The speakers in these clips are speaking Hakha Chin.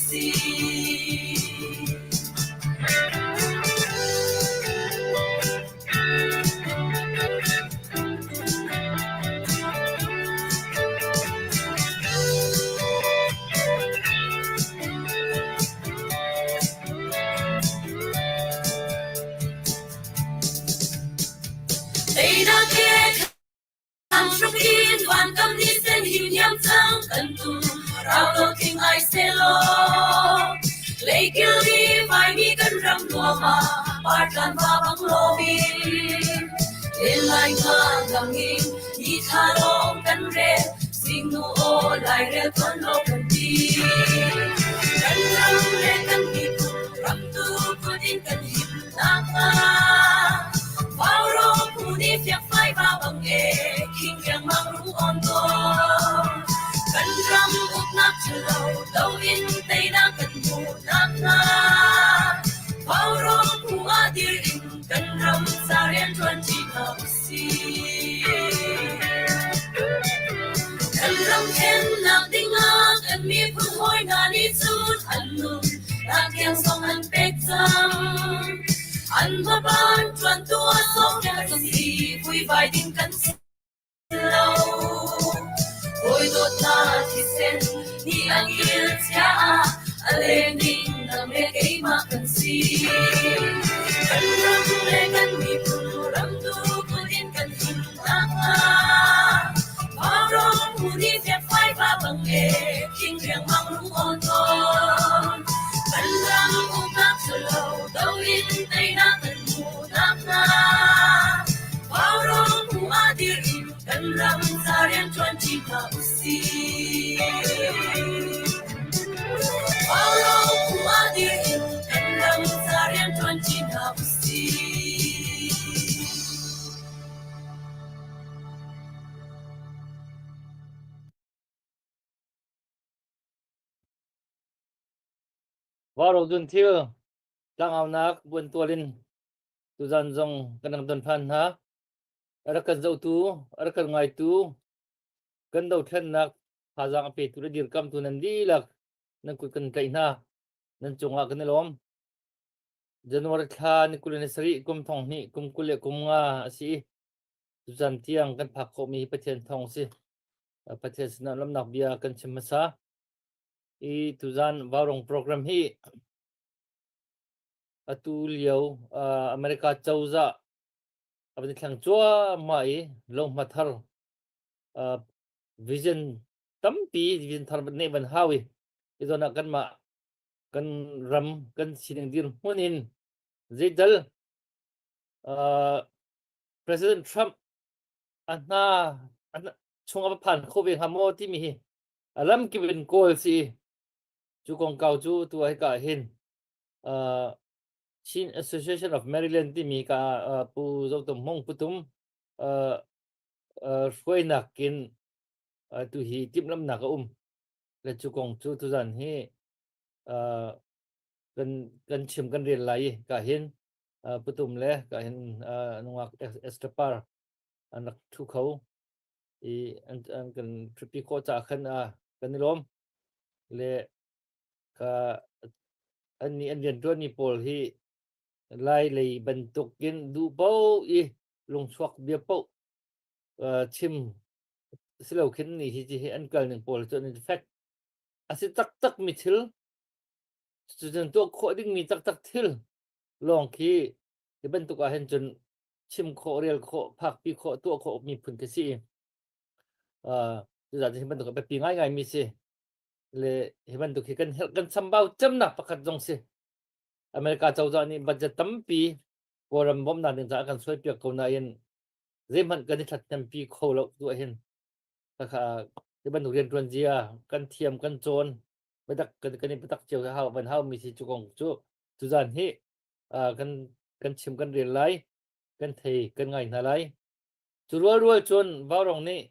Usih. Teinak he Thanghruk in vankam ni sen him niam cang kan tu rau lo thing ai selaw leikil ni vaimi kan ram nuam ah partlan va bang lomi len lai nga ngang in ni thla lawng kan rel singnu aw lairel ton lo kan ti kan ram le kan miphun ram tu kut in kan him nak hnga Vaurawng phu nih fiakfai va bang e khing riangmang rung on tawn. Kan ram uknak ṭhalo do in teinak kan hmuh nakhnga Vaurawng phu ah dir in kan ram ca rianṭuan ṭi hna usih. Kan ram thlennak dingah kan miphun hawi hna nih cun an nun nak tiang zong an pek cang. An hmaban ṭuantu a sawm si vuivai ding kan si lo. Hawi dawtnak thisen nih an il chia ah a leng ding nang le keimah kan si. Kan ram le kan miphun ram tu kut in kan him nakhnga Vaurawng phu nih fiakfai va bang e khing riangmang rung awn tawn. Kan ram uknak ṭhalo do in teinak kan hmuh nakhnga Vaurawng phu ah dir in kan ram ca rianṭuan ṭi hna usih. Vaurawng phu ah dir in kan ram ca rianṭuan ṭi hna usih. Vaurawng thil tlangaunak buantual in tuzan zong kan rak don than hna. A rak kan zohtu, a rak kan ngaitu, kan dothlennak thazaang a petu le dirkamtu nan dihlak nan kut kan tlaih hna. Nan cungah kan i lawm. January thla ni 27 kum thong hnih kum 25 a si i tuzan tiang kan phak khawhmi hi Pathian thawng a si. Pathian sinah lawmhnak bia kan chim hmasa. I tuzan Vaurawng program hi atu lio America cozah a van i thleng cuahmah i lohma thar vision tampi vision thar neih van hau i hi zawn ah kanmah kan ram kan sining dirhmun in zeital President Trump a hna chung a va phan kho ve hnga maw timi hi a lamkip in kawl si cu kongkau cu tu hika hin Chin Association of Maryland timi ka Pu Zotum Hmung Putum hruainak in tu hi timhlamnak a um le cu kong cu tuzan hi kan kan chim kan rel lai i ka hin Putum le ka hin nungak Esther an rak thu kho i an an kan thupi khawh caah khan kan i lawm le ka an nih an rianṭuanmi pawl hi Lai lei bantukin duh paoh i lungchuak bia paoh chim si lo khin ni hi hi an kal ning pawl cu an i fek a si taktak mi thil cucun tuah khawh dingmi taktak thil lawng khi hi bantuk ah hin cun chim khawh rel khawh phakpi khawh tuah khawh miphun khi si uh, cucaah hi bantuk a biapi ngaingai mi si le hi bantuk hi kan helh kan chambau cemnak pakhat zong si America cozah nih budget tampi Kawlram bawmhnak ding caah kan suaipiak ko nain zeihmanh kan i ṭhathnempi kho lo tu ahhin khakha hi bantuk rianṭuan zia kan thiam kan cawn biatak kan kan i biatak cio hau van hau mi si cu kong cu tuzan hi kan kan chim kan rel lai kan thei kan ngai hna lai cu rual rual cun Vaurawng nih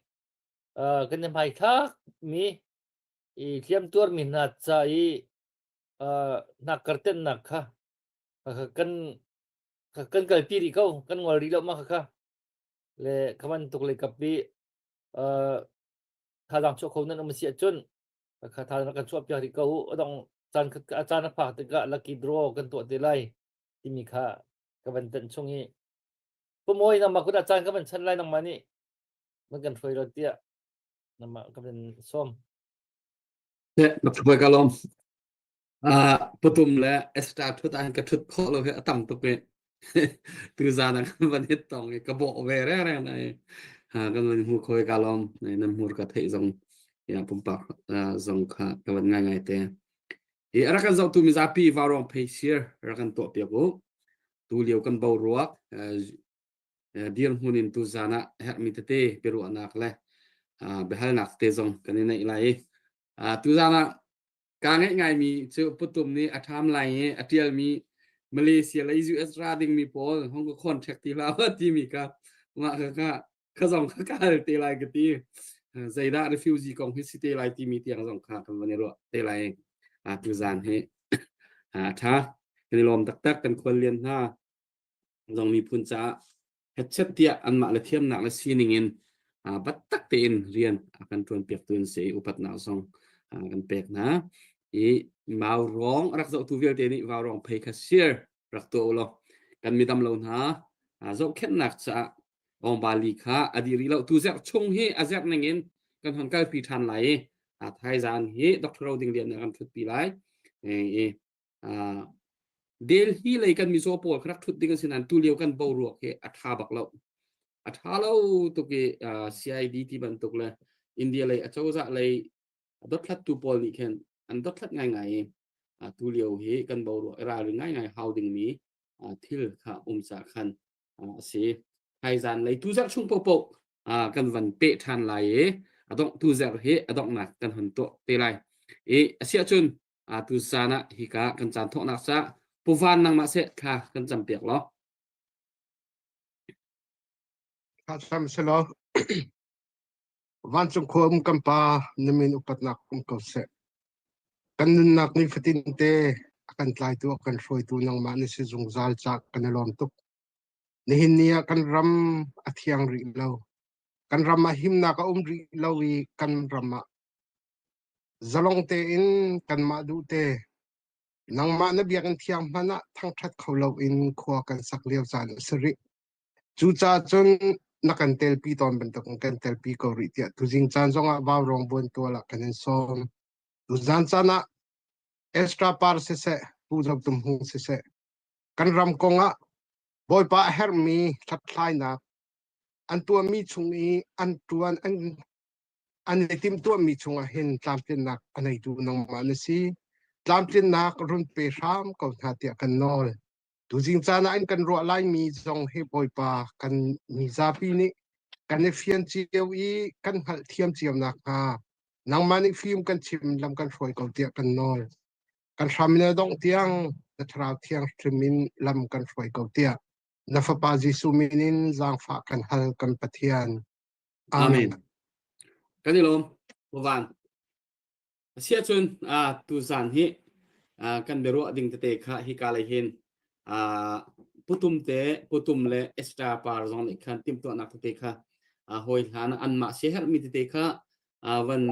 kan i hmaithlak mi i hliamtuar mi hna ca i hnak kartennak kha kan kan kalpi rih ko kan ngol rih lo ma kha le kha bantuk le kap i thazaang chuah kho nan um si ahcun kha thazaang kan chuah piak rih ko u adong Caan a caan a phak tikah lucky draw kan tuah te lai timi kha ka van tenh chung i Pumawi nangmah kut ah caan ka van chanh lai nangmah nih nan kan hruai lo tiah nangmah ka van sawm. Dr. Ka lawm. Patum le extra thut ah ka thut khawh lo hi a tam tuk i tu zan ah kan van hit tong i ka bawh ve re re nai ha kan van hmu khoi ka lawm nan hmur ka theih zong ya pumpak zong kha ka van ngai ngai te i rak kan zohtu mizapi vaurong phei share rak kan tuah piak u tu lio kan boruak dirhmun in tu zan ah herhmi tete biaruahnak le biahalnak te zong kan i neih lai tu zan ah Kaa ngaih ngaimi cu Putum nih a ṭham lai i a ṭialmi Malaysia lei US ra dingmi pawl hong ka contact ti hlah u timi kha mah kha kha kha zong kha ka hal te lai ka ti. Zeidah refugee kong hi si te lai timi tiang zong kha kan van i ruah te lai. Tuzaan hi a ṭha. Kan i lawm taktak kan khuallian hna zong miphun caah hetchet tiah anmah le thiamnak le sining in biatak tein rian a kan ṭuanpiaktu an si i upatnak zong kan pek hna. I vaurawng a rak zohtu vialte nih vaurawng phei kha share rak tuah u law kan midam lo hna zohkhenhnak caah Bali kha a dih rih lo. Tu zerh chung hi a zerh ning in kan hon kalpi ṭhan lai i thaizan hi Dr. Ro Ding Lian nih a kan ṭhutpi lai. I Delhi lei kan mizaw pawl kha rak ṭhut ding an si nain tulio kan boruak hi a ṭha bak lo. A ṭha lo tuk i CID ti bantuk le India lei acozah lei a dothlattu pawl nih khin an dothlat ngaingai i tulio hi kan boruak i ralring ngaingai hau dingmi thil kha um ca khan a si. Thaizan lei tuzarh chung paohpaoh kan van peh ṭhan lai i a dongh tuzarh hi a donghnak kan hon tuah te lai. I asiahcun tu zan ah hika kan caan thawknak ca Pu Van nangmah seh thla kan cam piak law. Thla cam selaw vancung khua um kan pa na min upatnak um ko seh. Kan nunnak ni fatin te a kan tlaitu a kan hruaitu nangmah na si zungzal ca kan i lawm tuk. Nihin ni ah kan ram a thiang rih lo. Kan ram ah himnak a um rih lo i kan ram ah Zalong tein kanmah duhte nangmah na biakinn thiang hmanh ah thangṭhat kho loin khua kan sak lio caan a si rih. Cucaah cun na kan telpi tawn bantukin kan telpi ko rih tiah tuzing caan zongah vaurawng buantual ah kan in sawm. Tuzaan caan ah Ezra Par siseh, Pu Zo Tum Hung siseh, kan ram kong ah Bawipa a herhmi hlathlainak an tuahmi chung i an ṭuan an an i timhtuahmi chungah hin tlamtlinnak a neitu nangmah na si. Tlamtlinnak run pe hram ko hna tiah kan nawl. Tuzing caan ah in kan ruah laimi zong hi Bawipa kan mizapi nih kan i fian cio i kan hngalhthiam cio nakhnga nangmah nih fim kan chim lam kan hruai ko tiah kan nawl. Kan hram in a dongh tiang na Thlarau Thianghlim in lam kan hruai ko tiah na Fapa Jesuh min in zaangfah kan hal kan Pathian. Amen. Kan i lawm. Van. Asiahcun tu zan hi kan biaruah ding tete kha hika lei hin putum te putum le extra par zong nih khan timhtuahnak tete kha hawi hlan anmah siaherhmi tete kha van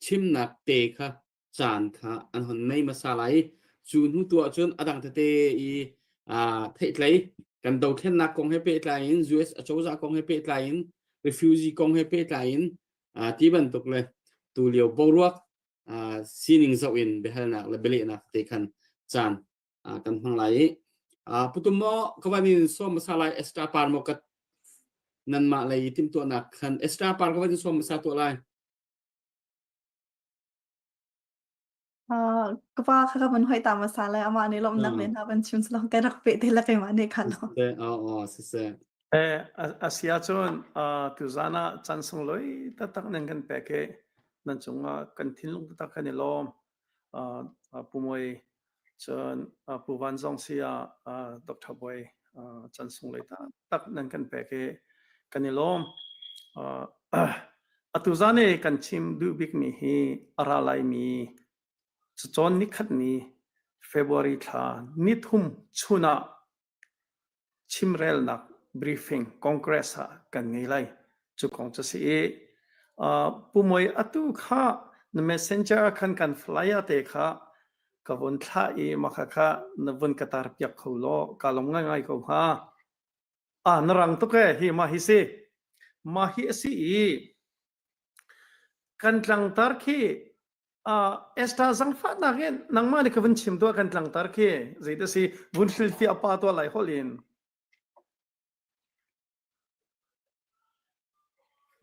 chimnak te kha caan kha an hon nei hmasa lai i cu hnu tu ahcun a dang tete i theihtlei kan dothlennak kong he pehtlai in US acozah kong he pehtlai in refugee kong he pehtlai in ti bantuk le tu lio boruak sining zoh in biahalnak le bialehnak te khan caan kan hmang lai i putum maw ka van in sawm hmasa lai extra par maw ka nanmah lei timhtuahnak khan extra par ka van in sawm hmasa tuah lai. Ka pa kha ka van hoi ta hmasa lai amah nih lawmhnak men hna van chim selaw kai rak peh te la keimah nih khan. Siseh, aw aw siseh. Eh, a si ahcun tuzaan ah caan sunglawi taktak nan kan pek i nan cungah kan thinlung taktak kan i lawm. Pu Mawi cun Pu Van zong si ah Dr. Bawi caan sunglawi taktak nan kan pek i kan i lawm. Atu zan i kan chim duh bikmi hi a ra laimi cacawn nikhat ni February thla nithum chun ah chimrelnak briefing Congress ah kan ngei lai. Cu kong cu si i Pu Mawi atu kha na messenger khan kan flyer te kha. ka vun thlah i mah kha na vun ka tar piak kho law ka lawm ngaingai ko hnga. Ah na rang tuk ee hi mah hi si. Mah hi a si i kan tlangtar khi uh, Esther zangfahnak in nangmah nih ka vun chim tuah kan tlangtar khi zei si vun hrilhfiah pa tuah lai holh in.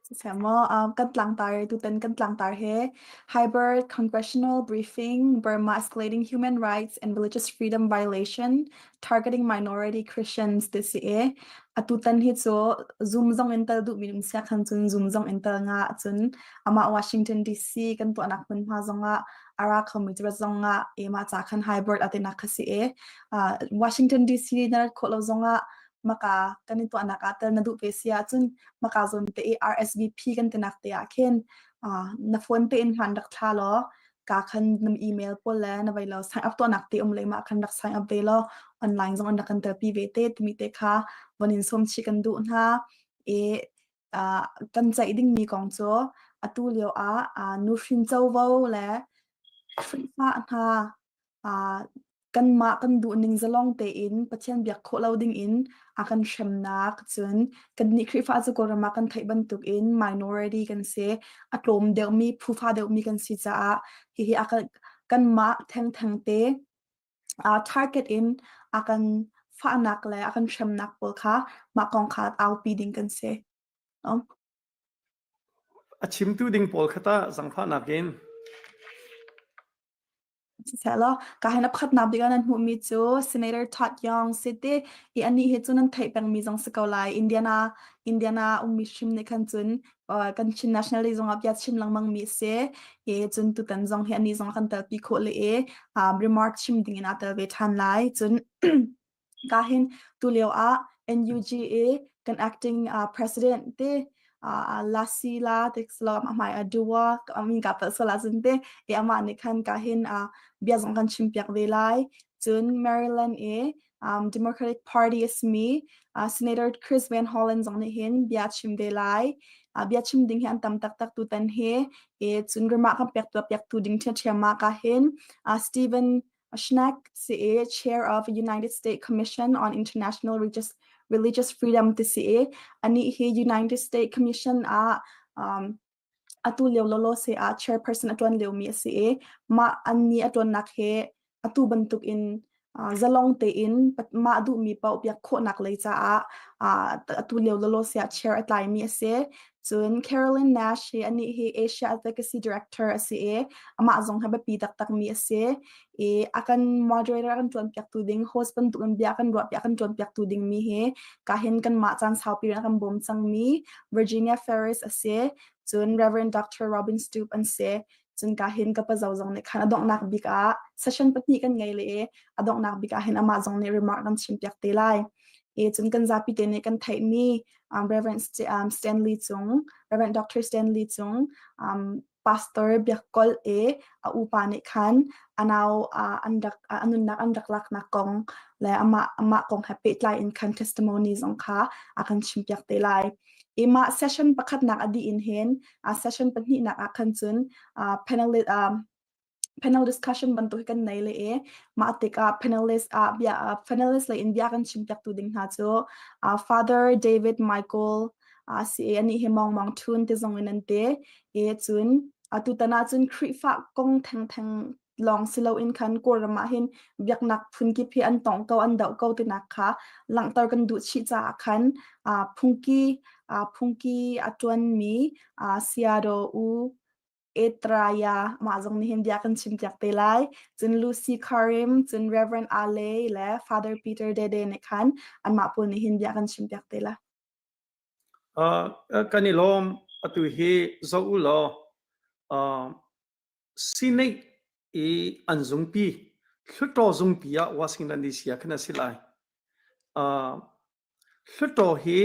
Siseh maw, um, kan tlangtar tutan kan tlangtar he Hybrid Congressional Briefing Burma Escalating Human Rights and Religious Freedom Violation Targeting Minority Christians ti si i atutan hi cu Zoom zong in tel duhmi um sia khan cun Zoom zong in tel nga cun amah Washington DC kan tuahnak hmunhma zongah a ra khomi cu rat zong ah mah ca khan hybrid atinak kha si i uh, Washington DC na rat khawh lo zongah maka kan i tuahnak ah tel na duh ve si ahcun maka zawn te i RSVP kan tinak te ah khin uh, na phone te in hman rak thla law ka khan na email pawl le na vai lo sign up tuahnak te um le ma khan rak sign up ve law online zong an rak kan telpi ve te timi te kha von in som chi kan duh hna i uh, kan ceih dingmi kong cu atu lio ah uh, nuhrin covo le Khrihfa hna uh, kanmah kan duhning zalong tein Pathian biak khawh lo dingin a kan hremnak cun kannih Khrihfa cu Kawlram ah kan theih bantukin minority kan si a tlawm deuhmi phufa deuhmi kan si caah hihi a kan kanmah thengtheng te uh, target in a kan fahnak le a kan hremnak pawl kha mah kong kha aupi ding kan si. Um. A chimtu ding pawl kha tah zangfahnak in. Siselaw, ka hin a pakhatnak bik ah nan hmuhmi cu Senator Todd Young si ti i anih hi cu nan theih pengmi zong si ko lai. Indiana Indiana ummi hrim nih khan cun uh, kan Chin National Day zongah bia chim lengmangmi a si. I cun tutan zong hi anih zong a kan telpi khawh le i um, remark chim ding in aa tel ve ṭhan lai. Cun Ka hin tulio ah NUG i kan acting uh, president te uh, Lasila te slo ma hmai a duwa amin ka pal sola cun te e ama nih khan ka hin uh, bia zong kan chim piak ve lai cun Maryland i um, Democratic Party asmi uh, Senator Chris Van Hollen zong nih hin bia chim ve lai uh, bia chim ding hi an tam taktak tu tan hi e cun rama kan pek tu piak tu ding thiam ma ka hin uh, Stephen Schneck si i Chair of United States Commission on International Religious, Religious Freedom ti si i anih hi United States Commission ah um, atu lio lolo se ah chairperson a tuan liomi a si i mah an ni a tuannak he atu bantuk in uh, zalong tein mah duhmi paoh biak khawhnak lei caah uh, atu lio lolo se ah chair a tlaimi a si Cun Carolyn Nash hi anih hi Asia Advocacy Director a si i amah zong hi biapi taktakmi a si i a kan moderator a kan ṭuanpiaktu ding host bantuk in bia kan ruahpiak kan ṭuanpiaktu dingmi hi ka hin kanmah caan saupi in a kan bawm cangmi Virginia Ferris a si cun Reverend Dr. Robin Stoop an si cun ka hin ka pazo zong nih khan a donghnak bik ah session pahnih kan ngei le i a donghnak bik ah hin amah zong nih remark kan chimpiak te lai i cun kan zapi te nih kan theihmi um, Reverend um, Stanley Cung Reverend Dr. Stanley Cung um, Pastor Biak Kol e a upa nih khan anau uh, an rak uh, anunnak an rak laknak kong le amah amah kong he pehtlai in khan testimony zong kha a kan chimpiak te lai ima session pakhatnak a dih in hin uh, session pahnihnak ah khan cun uh, panel um, panel discussion bantuk kan nei le e mah tikah panelist ah bia uh, panelist le in bia kan chim piak tu ding hna cu uh, Father David Michael uh, si ani hi mong mong thun te zong in an te e cun atu tana cun Khrihfa kong theng theng lawng si loin khan Kawlram ah hin biaknak phunkip hi an tong ko an doh ko tinak kha langhter kan duh chih caah khan uh, phungki uh, phungki a tuanmi uh, Seattle u Etraya mah zong nih hin bia kan chim piak te lai cun Lucy Karim cun Reverend Ale le Father Peter Dede nih khan anmah pawl nih hin bia kan chim piak te lai Uh, kan i lawm atu hi zoh u law uh, Senate i an zungpi Hluttaw zungpi ah Washington DC ah khan a si lai. Uh, Hluttaw hi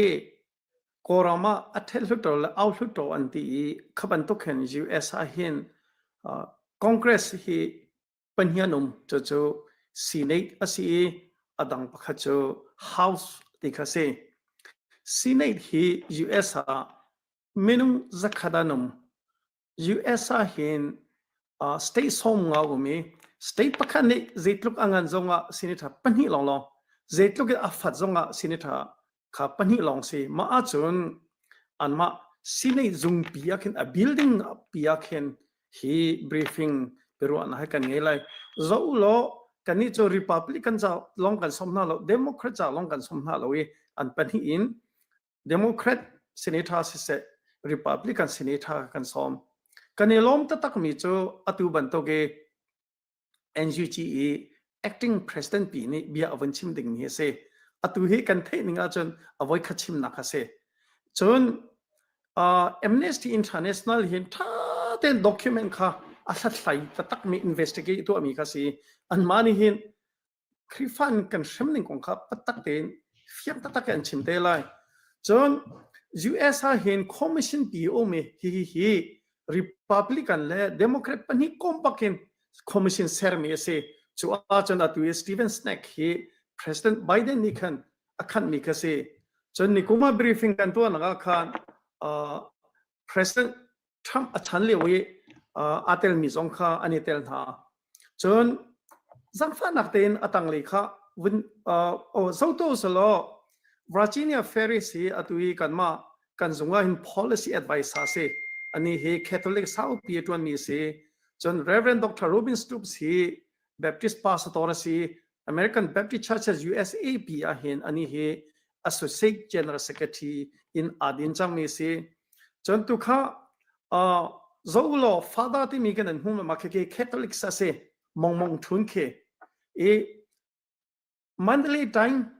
Kawlram ah a ṭhet hluttaw le au hluttaw an ti i kha bantuk hin US ah hin uh, Congress hi pahnih an um cucu Senate a si i a dang pakhat cu House ti kha si. Senate hi US ah minung zakhat an um. US ah hin uh, state 50 um i. State pakhat nih zeitluk a ngan zongah senator pahnih lawnglawng, zeitluk in a fat zongah senator kha pahnih lawng si. Mah ahcun anmah Senate zungpi ah khin a building pi ah khin hi briefing biaruahnak hi kan ngei lai. Zoh law kannih cu Republican ca lawng kan som hna lo, Democrat ca lawng kan som hna lo i an pahnih in Democrat senator siseh Republican senator kan sawm. Kan i lawm taktakmi cu atu bantuk i NUG i acting president pi nih bia a vun chim dingmi a si. Atu hi kan theih ning ahcun a voikhat chimnak a si. Cun uh, Amnesty International hin ṭha tein document kha a hlathlai taktakmi investigate tuahmi kha si. Anmah nih hin Khrihfa in kan hrem ning kong kha patak tein fiang taktak in an chim te lai. Cun US ah hin commission pi um i hi hi hi Republican le Democrat pahnih kom bakin commission sermi a si. Cu ahcun atu i Steven Snack hi President Biden nih khan a khanhmi kha si. Cun nikum ah briefing kan tuahnak ah khan uh, President Trump a chan lio i aa telmi zong kha an i tel hna. Cun zaangfahnak tein a tanglei kha vun zoto selaw Virginia Ferris hi atu i kanmah kan zung ah hin policy advisor si. Ani hi Catholic saupi a ṭuanmi si. Cun Reverend Dr. Robin Stoops hi Baptist pastor a si. American Baptist Churches USAP ah hin ani hi Associate General Secretary in aa din cangmi si. Cun tu kha uh, zo law father timi kan an hmu ma khi Catholics a si mong mong thun khi i Mandalay time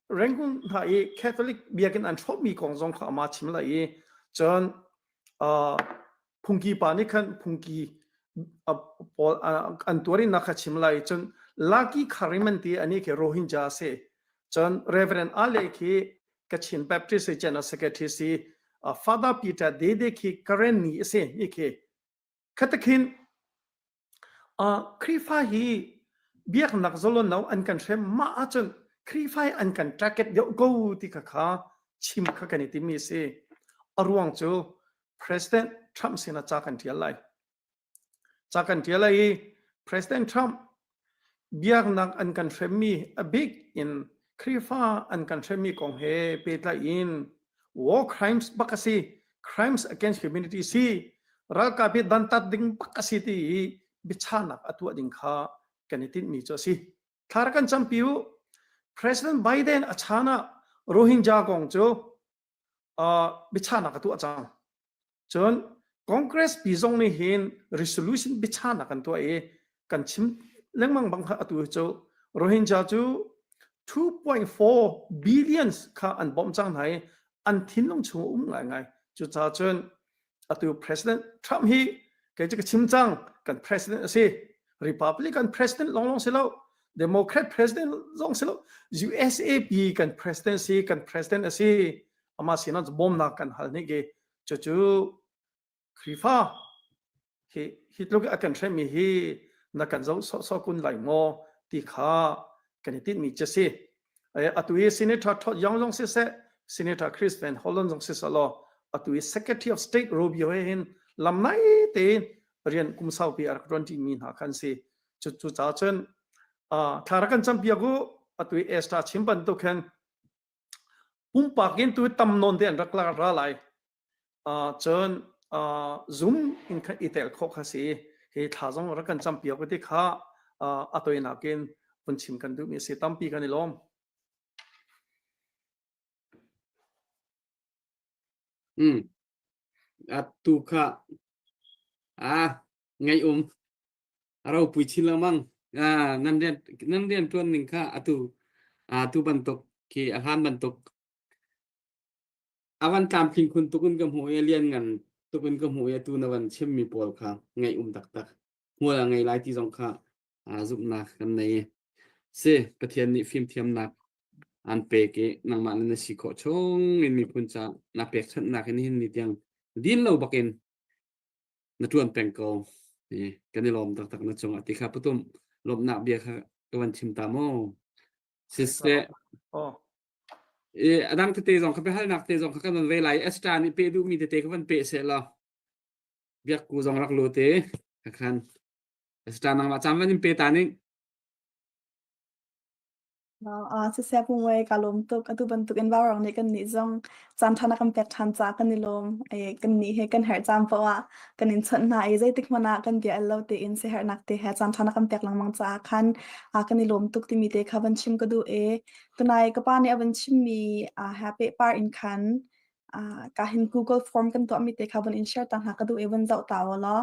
Rangoon hna i Catholic biakinn an hrawhmi kong zong kha ama chim lai i cun uh, phungki pa nih khan phungki pawl an tuarin nak kha chim lai cun Laki Khariman ti ani khi Rohingya si cun Reverend Ale khi Kachin Baptist General Secretary si Father Peter Dede khi Karen ni a si ni khi khatakhin Khrihfa hi biaknak zalon lo an kan hrem mah ahcun Khrihfa hi an kan target deuh ko ti kha kha chim kha kan i timmi a si. A ruang cu President Trump sinah ca kan ṭial lai. Ca kan ṭial lai i President Trump biaknak an kan hremmi a bik in Khrihfa an kan hremmi kong he pehtlai in war crimes bak a si crimes against humanity si ralkap hi dantat ding bak a si ti i biachahnak a tuah ding kha kan i tinhmi cu a si thla rak kan campi u President Biden a chan ah Rohingya kong cu uh, biachahnak a tuah cang Cun Congress pi zong nih hin resolution biachahnak an tuah i kan chim lengmang bang kha atu cu Rohingya cu 2.4 billions kha an bawmh cang hna i an thinlung chung um ngaingai. Cucaah cun atu President Trump hi kei cu ka chim cang kan president a si. Republican president longlong si lo Democrat president zong si lo USA pi kan president si kan president a si ama sinah bawmnak kan hal ni ke cucu Khrihfa hi hi tluk a kan hremmi hi na kan zoh sawhsawh kun lai maw ti kha kan i tinhmi cu si. Atu i Senator Todd Young zong siseh, Senator Chris Van Hollen zong siseh law atu i Secretary of State Rubio he hin lamnai tein rian kum saupi a rak ṭuan ṭimi hna khan si. Cu cu ca cun thla rak kan campiak u atu i Esther chim bantuk hin Pumpak in tu tam nawn te an rak ra lai. Uh, cun uh, Zoom in khan i tel khawh kha si. Hi thla zong rak kan campiak ti kha uh, a toinak in vun chim kan duhmi a si. Tampi kan i lawm. Mm. Atu kha ah ngai um A ropui chin lengmang. Ah, nan rian nan rian ṭuan ning kha atu atu bantuk khi a hlan bantuk a van tlamtling khun tuk in ka hmuh i a lian ngan tuk in ka hmuh i atu na van chimmi pawl kha ngaih um taktak hmual a ngei lai ti zong kha aa zumhnak kan nei i si Pathian nih fimthiamnak an pek i nangmah na si khawh chung in miphun ca na pekchanhnak in nihin ni tiang din lo bakin na ṭuan peng ko. Kan i lawm taktak na cungah ti kha patum lawmhnak bia kha ka van chim ta mu. Siseh. Oh. I a dang tete zong kha biahalnak te zong kha kan van ve lai. Esther nih pe duhmi tete ka van pe seh law. Biakku zong rak lu te. Khan. Esther nangmah caan van in pe ta ning. Siseh Pu Muai ka lawm tuk. Atu bantuk in vaurawng nih kannih zong caan ṭha na kan pek ṭhan caah kan i lawm. Kannih he kan herh caan paoh ah kan in chawnh hna i zeitik hmanh ah kan bia el lo tein siaherhnak te he caan ṭha na kan pek lengmang caah khan kan i lawm tuk timi te kha van chim ka duh i tunai ka pa nih a van chimmi he pehpar in khan ka hin Google form kan tuahmi te kha van in share ta hna ka duh i van zoh ta u law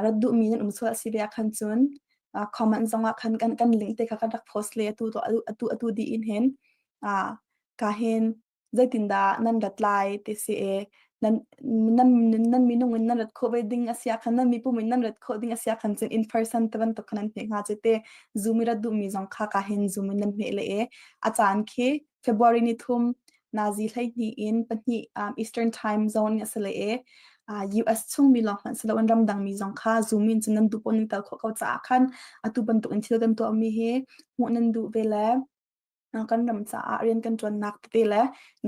rat duhmi nan um sual a si ve ah khan cun comment zong ah khan kan kan link te kha kan rak post le atu atu atu di in hin ka hin zeitindah nan rat lai ti si e nan nan nan minung in nan rat khawh ve ding a sia khan nan mipum in nan rat khawh ding a sia khan cun in person te bantuk khan nan hme hnga che te zoom i rat duhmi zong kha ka hin zoom in nan hme le e a caan khi February ni thum nazi 12 in pahnih um, Eastern Time Zone a si le e uh, US chung mi lawng hmanh si loin ramdang mi zong kha Zoom in cun nan duh paoh nan tel khawh ko caah khan atu bantuk in thil kan tuah mi hi hmuh nan duh ve le kan ram caah rian kan ṭuannak tete le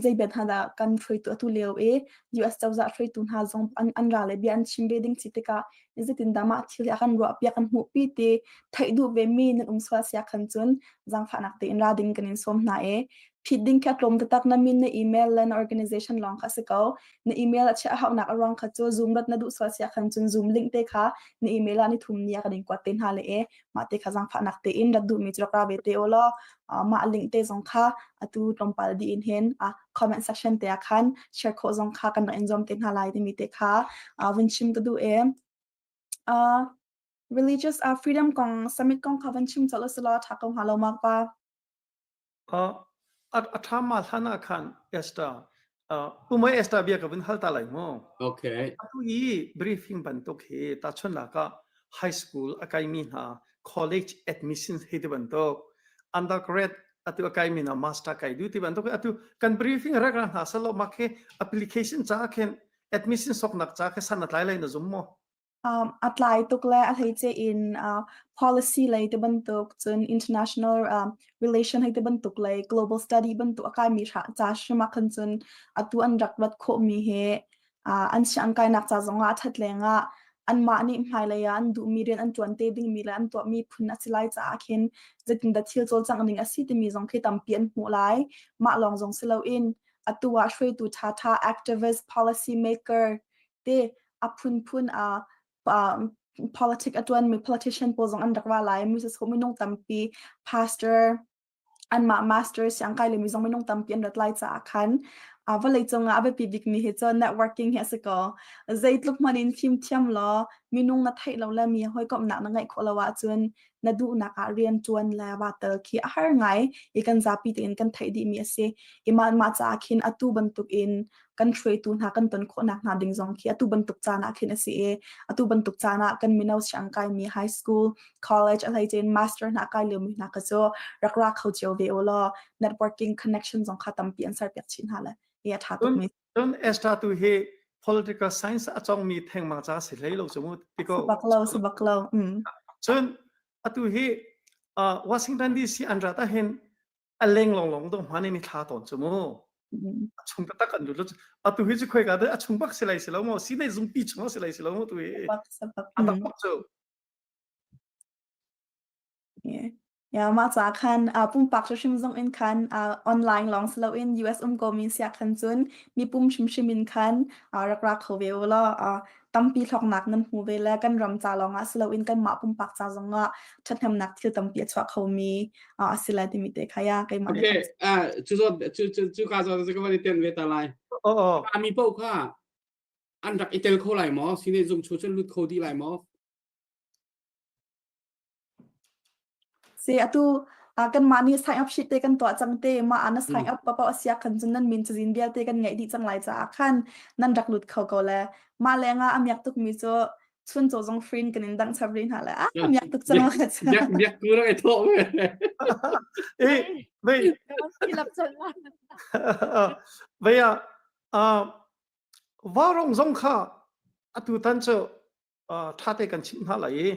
zei bia hna dah kan hruaitu atu lio i US cozah hruaitu hna zong an, an ra le bia an chim ve ding si tikah zeitindah mah thil hi a kan ruahpiak kan hmuhpi ti theih duh ve mi nan um sual sia khan cun zaangfahnak tein ra ding kan in sawm hna i phit ding kha tlawm taktak na min na email le na organization lawng kha si ko na email a chiah haunak a ruang kha cu zoom rat na duh sual sia khan cun zoom link te kha na email ah ni thum ni a kan in kuat te hna le e mah te kha zaangfahnak tein rat duhmi cu rak ra ve te u law mah link te zong kha atu tlawmpal dih in hin comment section te ah khan share khawh zong kha kan rak in zuam te hna lai timi te kha vun chim ka duh e. Religious freedom kong summit kong kha van chim colh usih law ṭha ko hnga lo mak pa. A ṭha ma hlan ah khan Esther Umai Esther bia ka vun hal ta lai mu. Okay. Atu i briefing bantuk hi tahchunhnak ah high school a kaimi hna college admission hei ti bantuk undergrad atu a kaimi hna master kai du ti bantuk atu kan briefing rak ra hna salo mak he application ca khin admission soknak ca khe san a tlai lai na zum maw? Um, a tlai tuk le a hleice in uh, policy lei te bantuk cun international um, relation hei te bantuk lei global study bantuk a kaimi ca hrim ah khan cun atu an rak rat khawhmi hi uh, an siang kainak ca zong ah a that lengah anmah nih hmailei ah an duhmi rian an ṭuan te dingmi le an tuahmi phun a si lai caah khin zeitindah thil cawlcangh ning a si timi zong khi tampi an hmuh lai. Mah lawng zong si loin atu ah hruaitu ṭhaṭha activist policy maker te a phunphun a um, politic a ṭuanmi politician pawl zong an rak ra lai. Moses ho minung tampi pastor anmah master siangkai le mi zong minung tampi an rat lai caah khan uh, vawlei cungah a biapi bikmi hi cu networking hi a si ko. Zeitluk hmanh in fimthiam law minung na theih lo le mi hawikomhnak na ngeih khawh lo ahcun na duhnak ah rian ṭuan le va tel khi a har ngai i kan zapi tein kan theih dihmi a si. I mah mah caah khin atu bantuk in kan hruaitu hna kan ton khawhnak hna ding zong khi atu bantuk caan ah khin a si i atu bantuk caan ah kan mino siangkai mi high school college a hleice in master hna kai liomi hna kha cu rak ra kho cio ve u law networking connection zong kha tampi an serpiak chin hna le i a ṭha tuk mi Cun Esther tu hi political science a cawngmi thengmang ca si hlei lo cu mu ti ko. Bak lo, si bak lo. Mm. Cun atu hi uh, Washington DC an rat ahhin a leng longlong dong hman in i thla tawn cu mu. A chung taktak an lut lo. Atu hi cu khoi ka a chung bak si lai si lo mu. Si nei zungpi chung si lai si lo mu tu hi. A tak bak cu. Yeah. Yeah, mah ca khan uh, pumpak hrimhrim zong in khan uh, online lawng si loin US um ko mi sia khan cun mipum hrimhrim in khan uh, rak ra kho ve u law uh, tampi hlawknak nan hmu ve le kan ram ca lawng ah si loin kanmah pumpak ca zong ah ṭhathnemnak thil tampi a chuah kho mi uh, a si lai timi te kha ya keimah Okay, uh, cu cu cu cu ka zo cu ka van i ten ve ta lai. Oh oh. Mi paoh kha an rak i tel kho lai maw? Sine zung chu cun lut kho dih lai maw? Si atu uh, kanmah nih sign up sheet te kan tuah cang te mah ah na sign up paoh a sia khan cun nan min cazin vialte kan ngeih dih cang lai caah khan nan rak lut kho ko le mah lengah a miak tukmi cu chun caw zong free in kan in dangh chap rih hna le ah a miak tuk cang biak biak tu rak i thawh ve Eh, vei vei ah varong zong kha atu tan cu ṭhate kan chimh hna lai i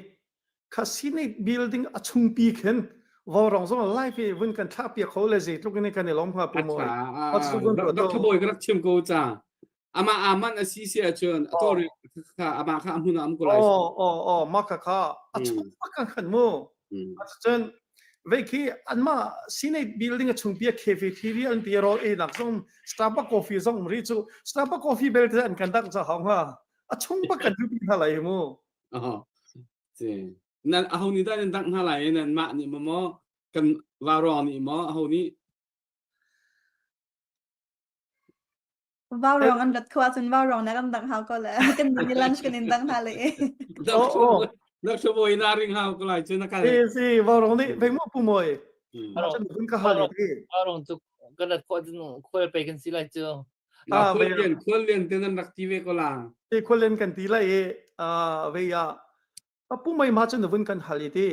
kha Senate building a chungpi khin vaurawng zong live i vun kan thlah piak kho le zeitluk in kan i lawm hnga pu mawi. Dr. Bawi ka rak chim ko ca. Amah aman a si si ahcun a tawlrel kha amah kha a hmun ah um ko lai. Oh oh oh mah kha kha a chung bak khan mu. Cun vei khi anmah Senate building a chungpi a cafeteria an ti rawl ei nak zong Starbucks coffee zong um ri cu Starbucks coffee belte an kan dang ca hau hnga. A chung bak kan duhpi hna lai mu. Oh. Si. Nan aho nih dah nan dangh hna lai nan mah nih maw maw kan vaurawng nih maw aho nih Vaurawng an rat kho ahcun vaurawng na kan dangh hau ko le kan ni lunch kan in dangh hna le. Oh, Dr. Boy na ring hau ko lai cu na kal. Si si vaurawng nih vei mu pu moi. Cun kun ka hal ti. Vaurawng cu kan rat khawh cun khual pe kan si lai cu. Ah, khual lian khual lian te nan rak ti ve ko la. Ti khual lian kan ti lai i vei ah A pu mei ma cu na vun kan hal i ti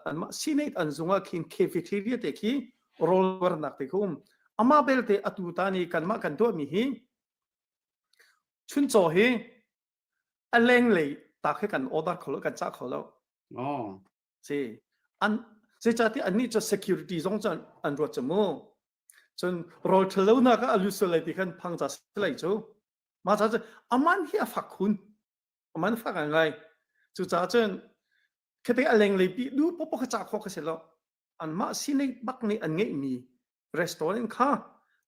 anmah Senate an zung ah khin cafeteria te khi rawl warnak te khi um. Amah belte atu ta ni kanmah kan tuahmi hi chuncaw hi a lenglei ta khi kan order kho lo kan cah kho lo. Oh. Si an zeicahtiah annih cu security zong cu an ruat cu mu. Cun rawl ṭhalo nak ah a lut sual lai ti khan phang ca si lai cu. Mah ca cu aman hi a fak khun. Man fak ngai. Cucaah cun khate a lenglei pi du popo kha cah khawh kha si lo. Anmah sining bak nih an ngeihmi restaurant kha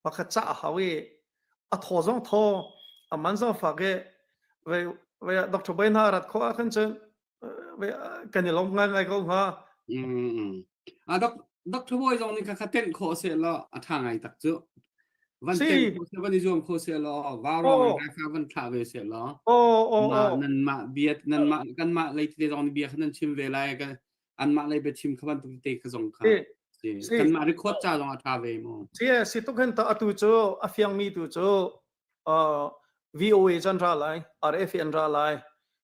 pakhat cah a hau i a thaw zong thaw a man zong fak i ve ve Dr. Boy hna rat khawh ah khan cun ve kan i lawm ngai ngai ko hnga. Mm. A dok Dr. Boy zong nih kha tenh khawh se law a tha ngai tak cu. Van tenh khawh se van i zuam khawh se law vaurawng in kha van thlah ve se law. Oh oh Nan mah bia nan mah kan mah lei te zong nih bia kha nan chim ve lai ka an mah lei bia chim kha bantuk te kha zong kha. Kan mah record ca zong a tha ve mu. Si si tuk hen ta atu cu a fiang mi tu cu VOA can ra lai RFA an ra lai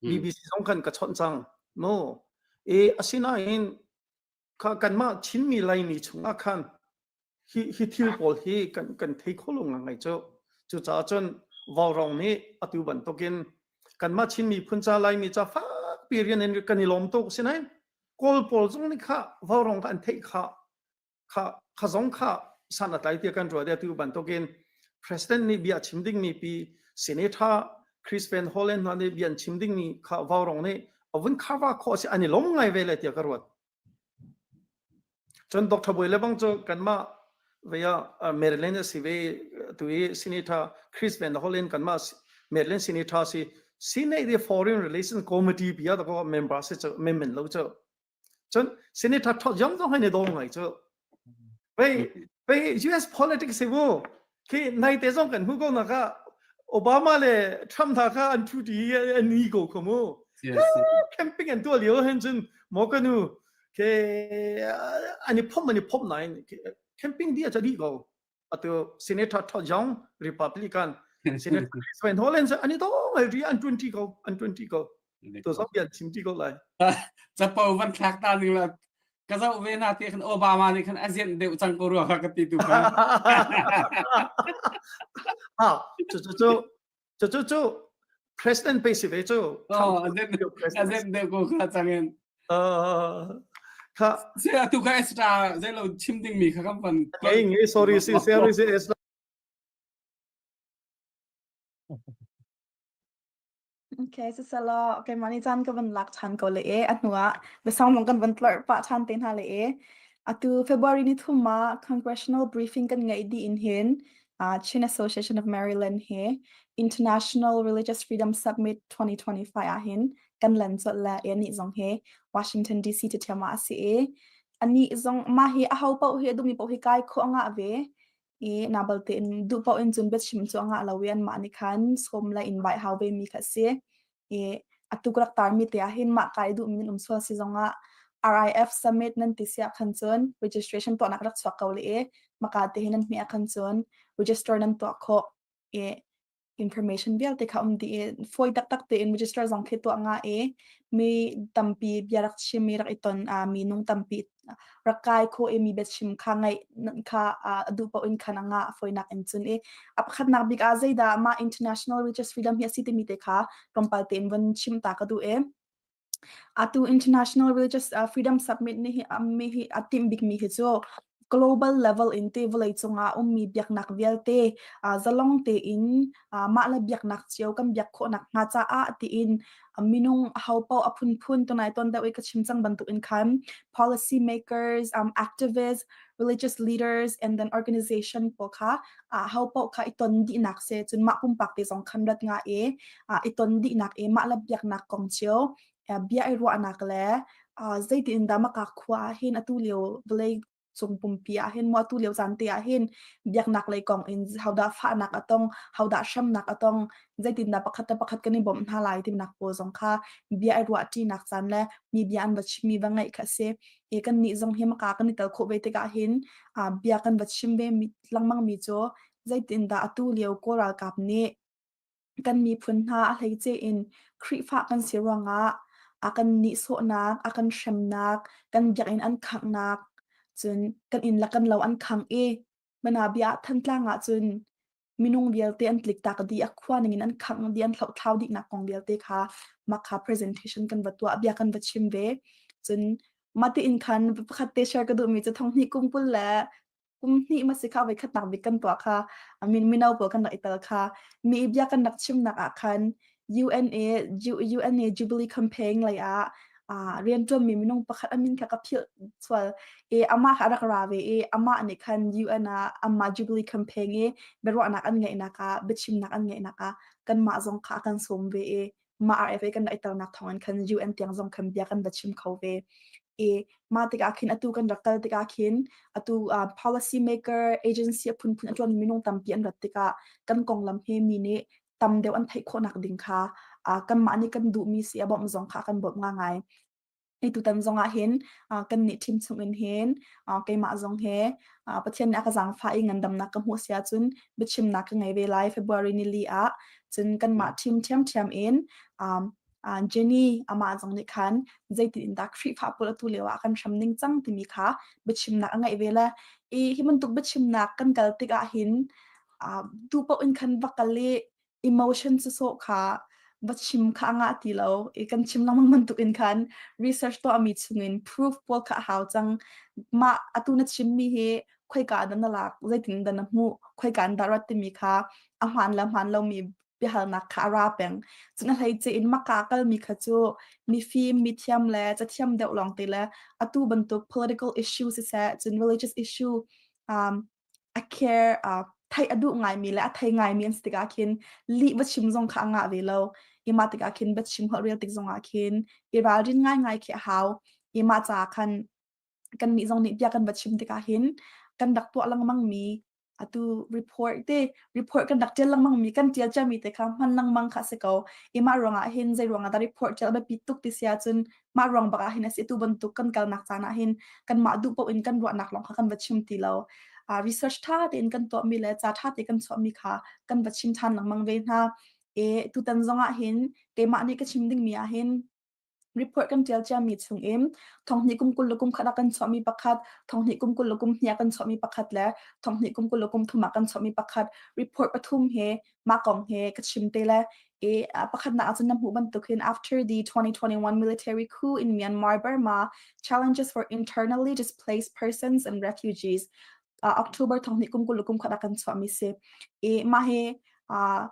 BBC zong khan ka chawnh cang no e asinain kha kanmah Chinmi Laimi chungah khan hi hi thil pawl hi kan kan thei kho lo ngai cu. Cucaah cun vaurawng nih atu bantukin kanmah Chin miphun ca Laimi ca fakpi rian in kan i lawm tuk sinain Kawl pawl zong nih kha vaurawng kha an theih kha kha kha zong kha san a tlai tiah kan ruah atu bantukin President nih bia chim dingmi pi Senator Chris Van Hollen hna nih bia an chim dingmi kha vaurawng nih a vun cover khawh si an i lawm ngai ve le tiah ka ruat. Cun Dr. Bawi le bang cu kanmah vei ah Maryland a si ve tu i Senator Chris Van Hollen kanmah Maryland Senator si Senate i Foreign Relations Committee bia da ko member si cu memmen lo cu cun Senator Todd Young zong hai ne dawng ngai cu vei vei US politics si mu khi nai te zong kan hmu ko na ka Obama le Trump hna kha an thu ti an ni ko kho mu camping an tuah lio hen cun mo ka nu ke an i phom an i phom nain camping dia cha di ko atu senator Todd Young Republican senator Chris Van Hollen an i dong ai ri an 20 ko an 20 ko to zong bian chim ti ko lai capo van thlak ta ning la ka zoh ve na te khan Obama nih khan a zianh deuh cang ko rua kha ka ti tu kha ha cu cu cu cu cu cu president pe si ve cu oh a zianh deuh ko kha cang in kha se atu kha extra zei lo chim ding mi kha kan van ngei ngei sorry si sorry si Okay, siselaw keimah nih caan ka van lak ṭhan ko le e a hnuah biasang zong kan van tlorh pah ṭhan te hna le e. Atu February ni thum ah congressional briefing kan ngeih dih in hin uh, Chin Association of Maryland he International Religious Freedom Summit 2025 ah hin kan lan colh le e anih zong hi Washington DC te ṭhiam ah a si i anih zong mah hi aho paoh hi a duhmi paoh hi kai khawh a ngah ve. I na balte in duh paoh in cun biachim cu a ngah lo i anmah nih khan sawm le invite hau ve mi kha a si. I atu ka rak tarmi te ah hin mah kai duhmi nan um sual si zongah RIF summit nan ti si ah khan cun registration tuahnak rak chuak ko le i maka te hi nan hmeh ah khan cun register nan tuah khawh i information vialte kha um dih i fawi taktak tein register zong khi tuah nga i mi tampi bia rak chim i rak i ton a mi nung tampi rak kai kho i mi biachim kha ngaih kha a duh paoh in khan a nga fawinak in cun i a pakhatnak bik ah zeidah mah international religious freedom hi a si timi te kha tlawmpal tein von chim ta ka duh i Atu International Religious Freedom Summit nih hi mi hi a timh bikmi hi cu. Global level in te vawlei cungah ummi biaknak vialte zalong tein mah le biaknak cio kan biak khawhnak hnga caah tiin minung ahopaoh a phunphun tunai ton deuh i ka chim cang bantuk in khan policy makers, activists, religious leaders and then organization pawl kha ahopaoh kha i ton dihnak se cun mah pumpak te zong khan rat nga i i ton dihnak i mah le biaknak kong cio bia i ruahnak le zeitin dah maka khua ah hin atu lio vawlei cung pumpi ah hin mu atu lio caan te ah hin biaknak lei kong in hodah fahnak a tong hodah hremnak a tong zeitin dah pakhat le pakhat kan i bawmh hna lai tinak pawl zong kha bia i ruah ṭinak caan le mi bia an va chimmi va ngaih kha si e kan nih zong hi maka kan i tel khawh ve tikah hin bia kan va chim ve lengmang mi cu zeitin dah atu lio Kawl ralkap nih Kan miphun hna a hleice in Khrihfa kan si ruangah a kan nihsawhnak, a kan hremnak, kan biakinn an khanghnak, cun kan inn le kan lo an khangh i Manabia ah Thantlang ah cun minung vialte an tliktak dih, a khua ningin an khangh dih, an hlohthlau dihnak kong vialte kha mah kha presentation kan va tuah, bia kan va chim ve. Cun mah tiin khan pakhat te share ka duhmi cu thong hnih kum 20 le kum hnih ma si kha voi khatnak bik kan tuah kha min mino pawl kan rak i tel kha mi bia kan rak chimnak ah khan UNA UNA Jubilee campaign lei ah rianṭuanmi minung pakhat amin kha ka philh sual i amah kha a rak ra ve i amah nih khan UN ah amah Jubilee campaign i biaruahnak an ngeihnak ah biachimnak an ngeihnak ah kanmah zong kha a kan sawm ve i mah RFA kan rak i telnak thawngin khan UN tiang zong khan bia kan va chim kho ve. I mah tikah khin atu kan rak kal tikah khin atu uh, policy maker agency a phunphun a ṭuan minung tampi an rat tikah kan konglam hi mi nih tam deuh an theih khawhnak ding kha uh, kanmah nih kan duhmi si a bawmh zong kha kan bawmh ngai. Hi tutan zong ah hin kan nih ṭhim chung in hin keimah zong he Pathian nih a ka zaangfah i ngandamnak ka hmuh si ahcun biachimnak ka ngei ve lai February nili ah. Cun kanmah ṭhim ṭhiamṭhiam in Jenny amah zong nih khan zeitin in dah Khrihfa pawl atu lio ah kan hram ning cang timi kha biachimnak a ngeih ve le i hi bantuk biachimnak kan kal tikah hin duh paoh in khan va kal i emotion sawsawh kha va chim kha a ngah ti lo i kan chim lengmang bantuk in khan research tuahmi chungin proof pawl kha a hau cang. Mah atu na chimmi hi khoika dah na lak, zeitin dah na hmuh, khoika in dah rat timi kha a hmaan le hmaan lomi biahalnak kha a ra peng. Cun a hleice in maka kalmi kha cu mifim, mithiam le cathiam deuh lawngte le atu bantuk political issue siseh, cun religious issue um, a care uh, theih a duh ngaimi le a thei ngaimi an si tikah khin lih va chim zong kha a ngah ve lo. I mah tikah khin va chim holh rel tik zongah khin i ralrin ngaingai khi a hau. I mah caah khan kannih zong nih bia kan va chim tikah hin kan rak tuah lengmang mi atu report te report kan rak ṭial lengmang mi kan ṭial ciami te kha hman lengmang kha si ko. I mah ruangah hin zei ruangah dah report ṭial a biapit tuk ti si ahcun mah ruang bak ah hin a si tu bantuk kan kalnak caan ah hin kanmah duh paoh in kan ruahnak lawng kha kan va chim ti lo. Uh, research ṭha tein kan tuahmi le ca ṭha te kan chuahmi kha kan va chim ṭhan lengmang ve hna. E tutan zong ah hin keimah nih ka chim dingmi ah hin report kan ṭial ciami chungin thonghnih kum 20 le kum khat ah kan chuahmi pakhat, thonghnih kum 20 le kum hnih ah kan chuahmi pakhat le thonghnih kum 20 le kum thum ah kan chuahmi pakhat report pathum he mah kong he ka chim te le i pakhatnak ahcun na hmuh bantuk hin after the 2021 military coup in Myanmar Burma challenges for internally displaced persons and refugees uh, October thonghnih kum 20 le kum khat ah kan chuahmi si i mah hi uh,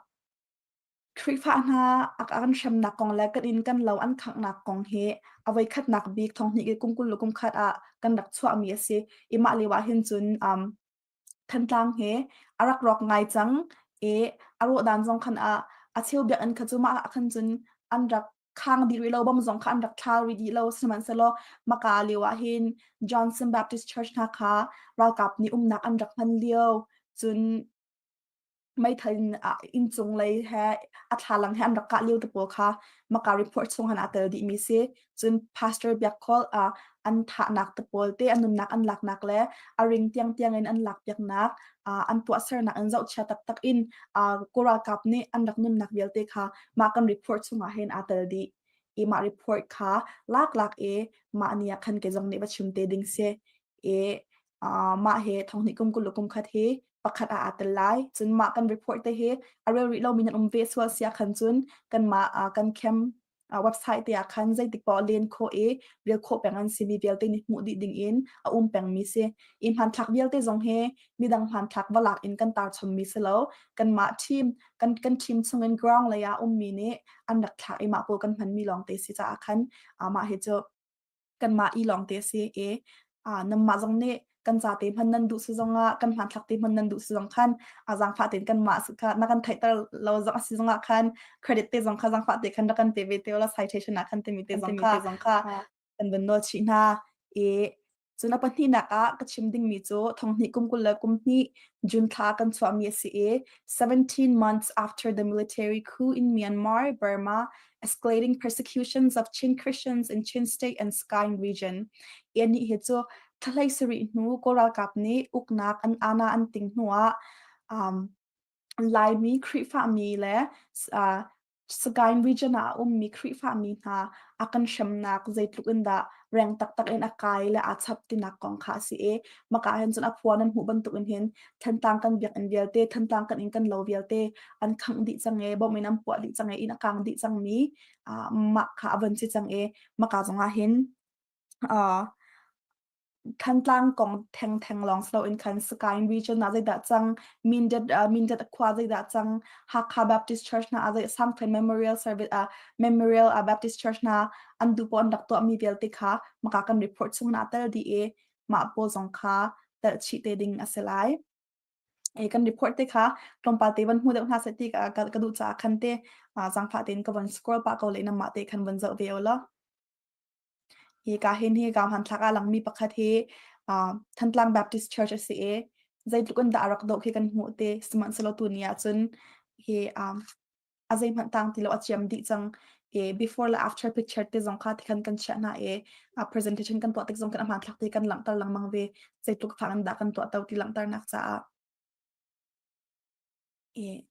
Khrihfa hna a kan hremnak kong le kan inn kan lo an khanghnak kong hi a voikhatnak bik thonghnih i kum 20 le kum khat ah kan rak chuahmi a si. I mah lio ah hin cun um, Thantlang hi a rak rawk ngai cang i a rawhdan zong khan ah a cheu biakinn kha cu mah ah khan cun an rak khang dih rih lo bom zong kha an rak thlau rih dih lo sihmanhsehlaw maka lio ah hin Johnson Baptist Church hna kha ralkap nih umnak an rak hman lio cun meithal in inncung lei he a thlalang he an rak kah lio te pawl kha maka report chung han aa tel dihmi si. Cun Pastor Biak Khawl an thahnak te pawl te an nunnak an laknak le a ring tiang tiang in an lak piaknak an tuahsernak in zohchia taktak in Kawl ralkap nih an rak nunnak vialte kha mah kan report chungah hin aa tel dih. I mah report kha lak lak i mah ni ah khan kei zong nih va chim te ding si. I mah he thonghnih kum 20 le kum khat hi pakhat ah aa tel lai. Cun mah kan report te hi a rel rih lomi nan um ve sual sia khan cun kanmah kan camp Website te ah khan zeitik paoh len khawh i rel khawh peng an si mi vialte nih hmuh dih ding in a um pengmi si. I hmanthlak vialte zong hi midang hmanthlak va lak in kan tar chommi si lo. Kanmah team kan kan team chungin ground lei ah ummi nih an rak thlak i mah pawl kan hmanmi lawng te si caah khan mah hi cu kanmah i lawng te a si i nanmah zong nih kan ca te hman nan duh si zongah kan hmanthlak te hman nan duh si zong khan a zaangfah tein kanmah kha na kan theihter lo zong a si zongah khan credit te zong kha zaangfah te khan rak kan pe ve te la citation ah khan timi te zong kha zong kha kan van nawl chih hna i Cun a pahnihnak ah ka chim dingmi cu thonghnih kum 21 June thla kan chuahmi a si i 17 months after the military coup in Myanmar, Burma, escalating persecutions of Chin Christians in Chin State and Sagaing region. I anih hi cu thlahlei sarih hnu Kawl ralkap nih uknak an ana an ting hnuah um, Laimi Khrihfami le uh, Sagaing region ah a ummi Khrihfami hna a kan hremnak zeitluk in dah reng taktak in a kai le aa chap tinak kong kha a si i maka hin cun a phua nan hmuh bantuk in hin Thantlang kan biakinn vialte, Thantlang kan inn kan lo vialte an khangh dih cang i bom in an puah dih cang i inn a kang dih cangmi uh, mah kha a von si cang i maka zongah hin uh, Thantlang kong thengtheng lawng si loin khan Sagaing region ah zeidah cang, Mindat uh, Mindat khua zeidah cang, Hakha Baptist Church hna ah zei Sangphen Memorial Service uh, Memorial uh, Baptist Church hna an duh paoh an rak tuahmi vialte kha maka kan report chung na tel dih i mah pawl zong kha telh chih te ding a si lai. E kan report te kha tlawmpal te van hmu deuh hna seh ti ka, ka, ka duh caah khan te uh, zaangfah tein ka von scroll pah ko le na mah te khan von zoh ve o law. Hika hin hi ka hmanthlak ah langmi pakhat hi uh, Thantlang Baptist Church a si i zeitluk in dah a rak dawh khi kan hmuh te sihmanhsehlaw tuni ahcun hi um, a zeihmanh tang ti lo a ciam dih cang i before le after picture te zong kha tikhan kan chiah hna i a presentation kan tuah tik zong kan a hmanthlak te kan langhter lengmang ve zeitluk fang in dah kan tuah to ti langhternak caah I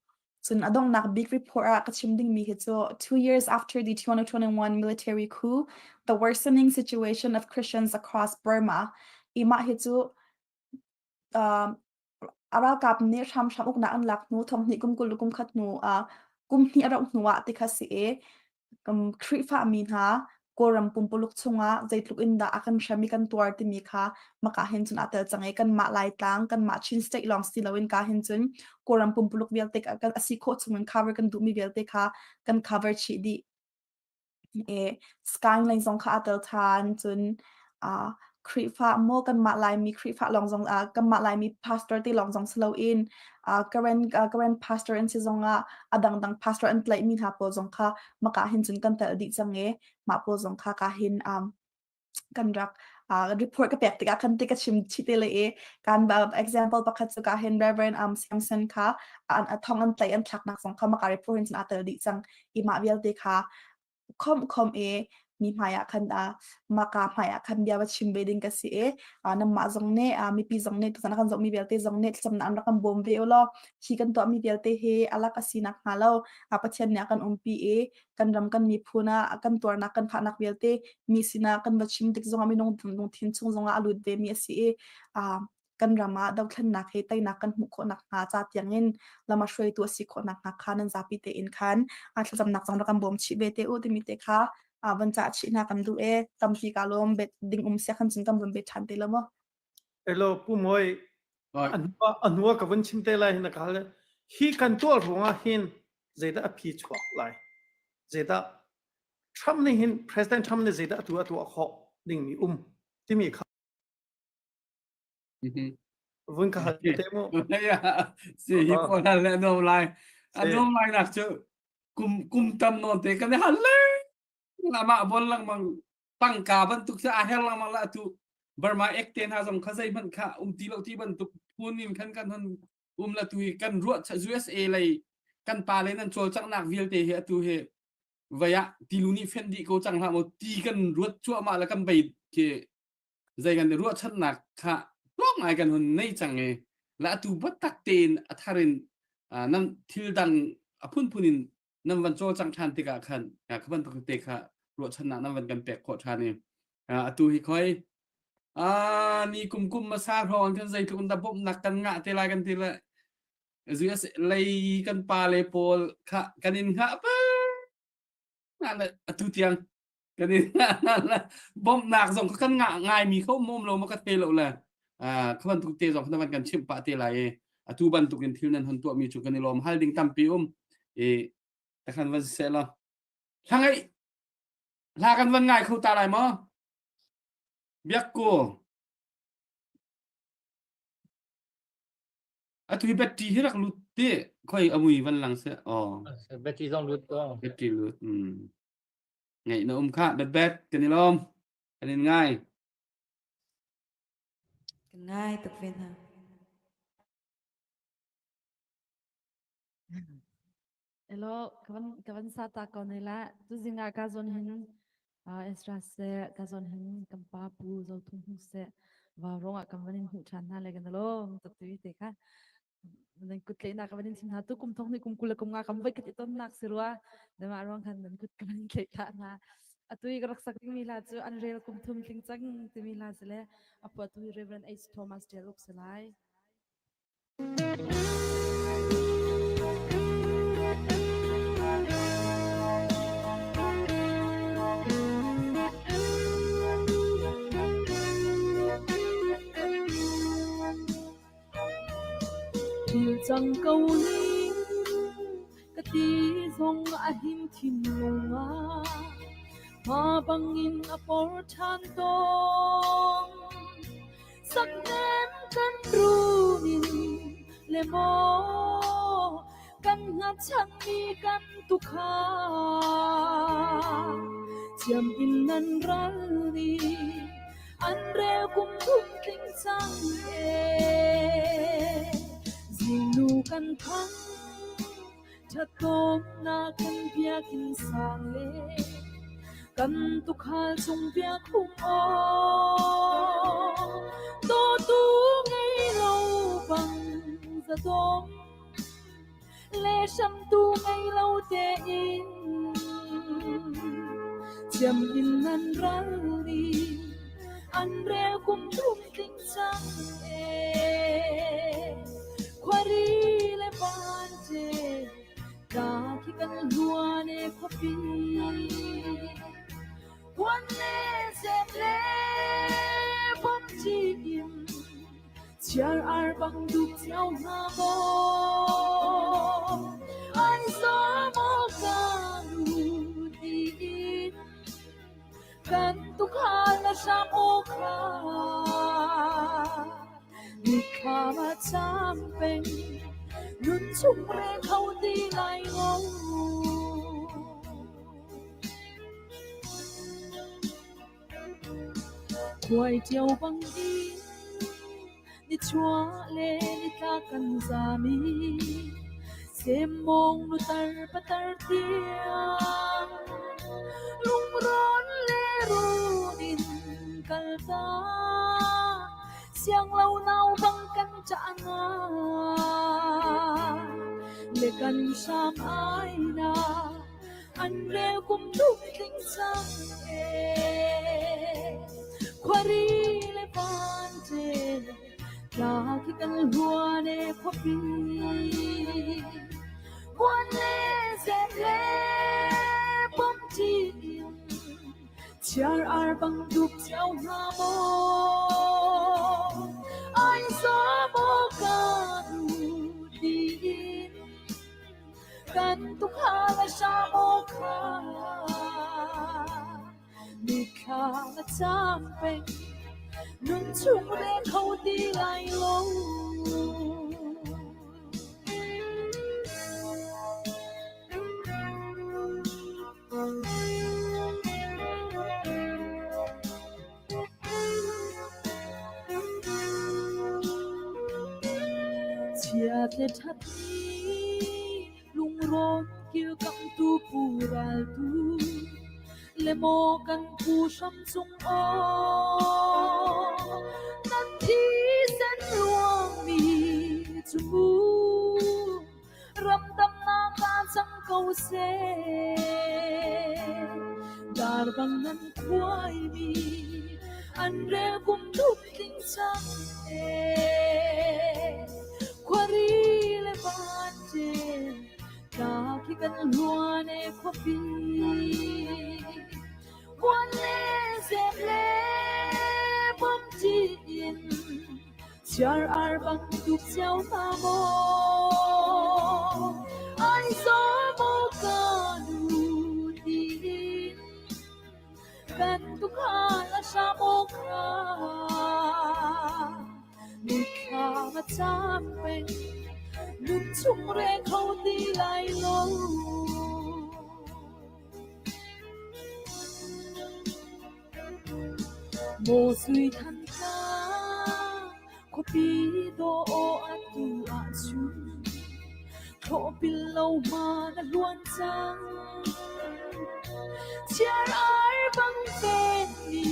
cun a donghnak bik report ah ka chim dingmi hi cu 2 years after the 2021 military coup, the worsening situation of Christians across Burma. I mah hi cu uh, a ralkap nih hramhram uknak an lak hnu thonghnih kum 20 kum khat hnu uh, kum hnih a rauh hnu ah ti kha si i Khrihfami hna Kawlram pumpuluk chungah zeitluk in dah a kan hrem i kan tuar timi kha maka hin cun aa tel cang i kanmah Laitlang, kanmah Chin State lawng si loin ka hin cun Kawlram pumpuluk vialte kan a si khawh chungin cover kan duhmi vialte kha kan cover chih dih. E, Skyline lei zong kha aa tel ṭhan cun uh, Khrihfa maw kanmah Laimi Khrihfa lawng zong uh, kanmah Laimi pastor te lawng zong si loin uh, Karen uh, Karen pastor an si zongah a dangdang pastor an tlaihmi hna pawl zong kha maka hin cun kan tel dih cang i mah pawl zong kha ka hin um, kan rak uh, report ka pek tikah khan ti ka chim chih te le i kan example pakhat cu ka hin Reverend um, Samson kha an thong an tlaih an thlaknak zong kha maka report hin cun aa tel dih cang i mah vialte kha khomh khomh i mi hmaiah khan uh, maka hmaiah khan bia va chim ve ding ka si i uh, namah zong nih uh, mipi zong nih tuzan kan zohmi vialte zong nih thlacamnak an rak kan bawm ve u law hi kan tuahmi vialte hi alak a sinak hnga lo uh, Pathian nih a kan umpi i kan ram kan miphun ah kan tuarnak kan fahnak vialte mi sinah kan va chim tik zongah minung lungthin chung zongah a lut ve mi a si i uh, kan ram ah dothlennak he teinak kan hmuh khawh nakhnga ca tiangin lam a hruaitu a si khawh nakhnga kha nan zapi tein khan a thlacamnak zong rak kan bawm chih ve te u timi te kha van cah chih hna kan duh e tampi ka lawm bet ding um sia khan cun kan vun bet ṭhan te lo maw Elo Pu Mawi a hnu ka vun chim te lai hin ka hal hi kan tuah ruangah hin zeidah a phi chuak lai zeidah Trump nih hin President Trump nih zeidah atu a tuah khawh dingmi um timi kha Vun ka hal te mu. Si hi pawl hal le anom lai. Anom lai nak cu kum kum tam non te kan hal le lama bon langmang tangka bantuk cu a her langmang la tu Burma ek te hna zong kha zei hmanh kha um ti lo ti bantuk phun in khan kan hon um la tu hi kan ruah USA lei kan pa le nan cawlcanghnak vialte hi atu hi vei ah tilu nih fenh dih ko cang hlah maw ti kan ruat cuahmah le kan bei khi zei kan i ruahchannak kha tlawm ngai kan hun nei cang i la atu biatak tein a thar in nan thil dang a phunphun in nan van cawlcang ṭhan tikah khan kha bantuk te kha ruahchannak nan van kan pek khawh ṭhan i atu hi khoi ni kum kum masa hrawng kan zeitluk in dah bawmhnak kan ngah te lai kan ti le US lei kan pa le pawl kha kan in hngah peng. Na atu tiang kan i bawmhnak zong kan ngah ngaimi kho mom lo ma ka thei lo le kha bantuk te zong kha kan chimh pah te lai i atu bantuk in thil nan hon tuahmi cu kan i lawm hal ding tampi um i takhan van seh law hla ngai hla kan van ngai kho ta lai maw biak ko atu hi battery hi rak lut te khoi amui van lang se oh Battery zong lut ko. Battery lut mm Ngeih na um kha bet bet kan i lawm kan in ngai. Kan ngai tuk ve hna. Hello, ka van sa ta ko ne la. Tu zinga ka zon hin Ezra se ka zon hin kan pa pu zo thung hung se va rong ah kan van in hmuh than hna le kan lom tuk tu te kha nan kut tleihnak ka van in chim hna tu kum thong ni kum kul le kum nga kam voi khat i tonnak si rua dama ruang khan nan kut ka van in tleih thlah hna atu i ka rak sak dingmi hla cu an rel kum thum tling cang timi hla si le a phuahtu hi Reverend H Thomas Tial Uk si lai. Thil cang ko ning ka ti zong a him thinlung ah hma bangin a por ṭhan tawn. Saknem kan runin le maw kan hngatchanmi kan tukha Ciam in nan ral ni an rel kum thum tling cang e. Zingnu kan thang thatawmnak kan biakinn sang le kan tukhal cung biak hum aw. Dawtu ngei lo bang zadawm le hramtu ngei lo tein Ciam in nan ral ni an rel kum thum tling cang e khuari le van te ka khi kan hluan e khuapi Kuan le zem le bom chi in Chiar ar bang duk cio hnga maw? Ai zo maw ka nu tiin kan tukhal na hram aw kha Mitthlam a cam peng nun chung re kho ti lai lo. Khuai ṭio bang in nichuah le nitlak kan zam i semmawng nutar patar tiang lungrawn le run in kaltak sianglo nau bang kan ṭah na le kan hram ai na An rel kum thum tling cang e. Khuari le van te tla khi kan hluan e khuapi. Kuan le zem le pom ṭi in chiar ar bang dup cio hna maw. Ai za maw ka nu tiin Kan tukhal a hram aw kha mithla na cam peng nun chung re kho ti lai lo. Chiat le ṭhat ni lungrawn kilkamtu pu raltu le maw kan phu hram cung aw nan thisen luangmi cu mu Ramdamnak ah cang ko seh. Dar bang nan khuaimi an rel kum thum tling cang e. Khuari le van te tla khi kan hluan e khuapi. Chiar ar bang tuk cio hna maw? Ai zaw maw ka nu tiin kan tukhal a hram awk kha Mithla a cam peng nun chung re kho ti lai lo. Maw sui than tlang khuapi dawh atu ahcun thlawhpil lo ma na hluan cang. Chiar ar bang pen mi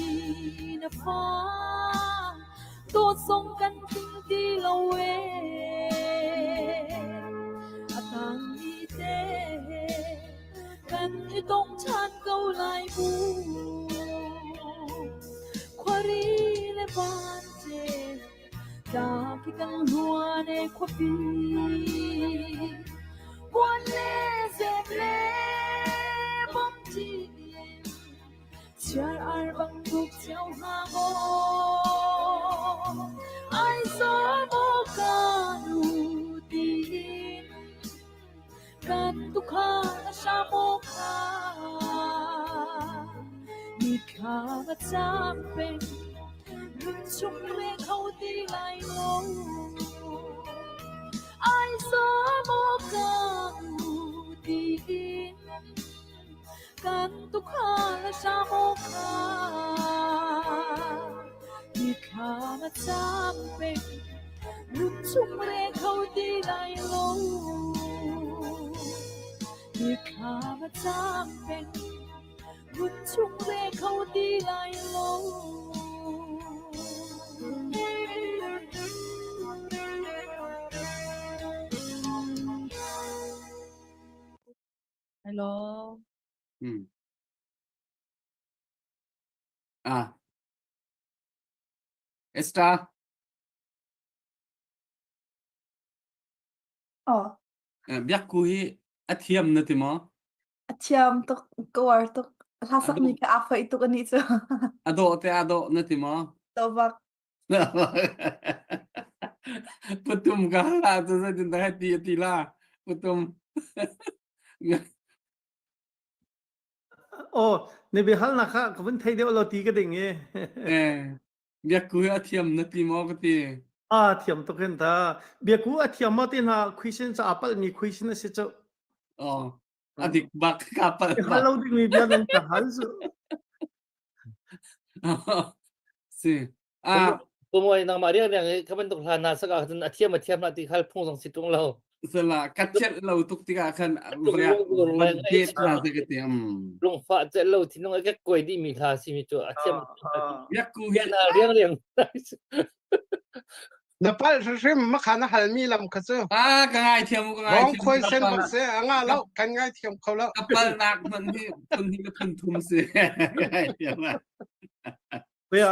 na fa dawt zong kan ting ti lo ee. A tang mi te kan i tong ṭhan ko lai mu. Khuari le van te tla khi kan hluan e khuapi. Kuan le zem le bom ṭi Chiar ar bang tuk cio hnga maw? Ai zaw maw ka nu tiin kan tukhal a hram aw kha mithla a cam peng nun chung re kho ti lai lo ai zaw maw ka nu tiin kan tukhal a hram aw kha mithla a cam peng nun chung re kho ti lai lo mithla a cam peng nun chung re kho ti lai lo Hello. Hmm. Ah. Esther. Oh. Eh, Biakku hi a thiam na ti maw? A thiam tuk, ka uar tuk. Hla sak mi kha aa foih tuk ani cu. A dawh te a dawh na ti maw? Dawh bak. Putum ka la cu zeitin dah ti a ti la. Putum. Oh, na biahalnak kha ka vun thei deuh lo ti ka ding i. Eh, biakku hi a thiam na ti maw ka ti. A thiam tuk hin ta. Biakku a thiam maw ti hna question ca a palhmi question a si cu. Oh, a dik bak ka palh. Hal lo dingmi bia nan ka hal cu. Si. Ah, Pumoi nangmah riang riang i kha bantuk hla na sak ah cun a thiam a thiam hlah ti khal phung zong si tung lo. Sala ka celh lo tuk tikah khan van det na se ka ti um. Lungfah celh lo thinlung a kek kuai dih mi hla si mi cu a thiam. Biakku hi na riang riang. Na palh hrimhrim makha na halmi lam kha cu. Ah, ka ngaithiam ka ngaithiam. Rong khoi sen bak se a nga lo kan ngaithiam kho lo. Ka palnak hmanh hi phun hi phun thum si. Ka ngaithiam. Bia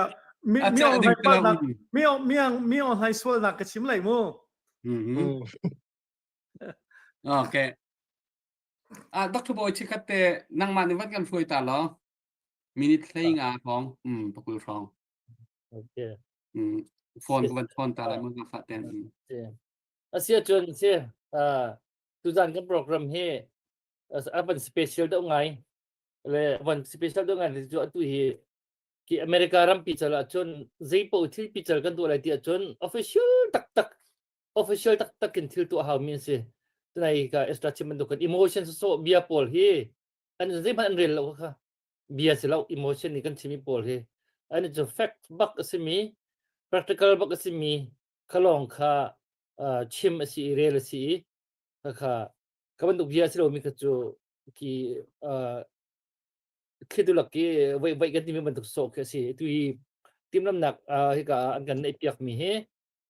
mi mi ong hlai palnak mi ong mi ong mi ong hlai sualnak ka chim lai mu. Okay. Ah, Dr. Boy chikhat te nangmah nih van kan hruai ta lo. Minute hlei nga hrawng, um, pakul hrawng. Okay. Mm, phone ka van phone ta lai mun ka fa ten. Asia cun si tuzan kan program hi a van special deuh ngai le van special deuh ngai cu atu hi ki America rampi cal ahcun zeipo thil pical kan tuah lai ti ahcun official taktak official taktak in thil tuah hau mi an si tunai ka extra chim bantuk kan emotion so bia pawl hi an zeihmanh an rel lo kha bia si lo emotion nih kan chimi pawl hi an cu fact bak a simi practical bak a simi khalong kha chim a si i rel a si i kha ka bantuk bia si lomi kha cu ki thlitu lak i voi voi kan timi bantuk sawh khi a si tu hi timlamnak hika an kan neih piak mi hi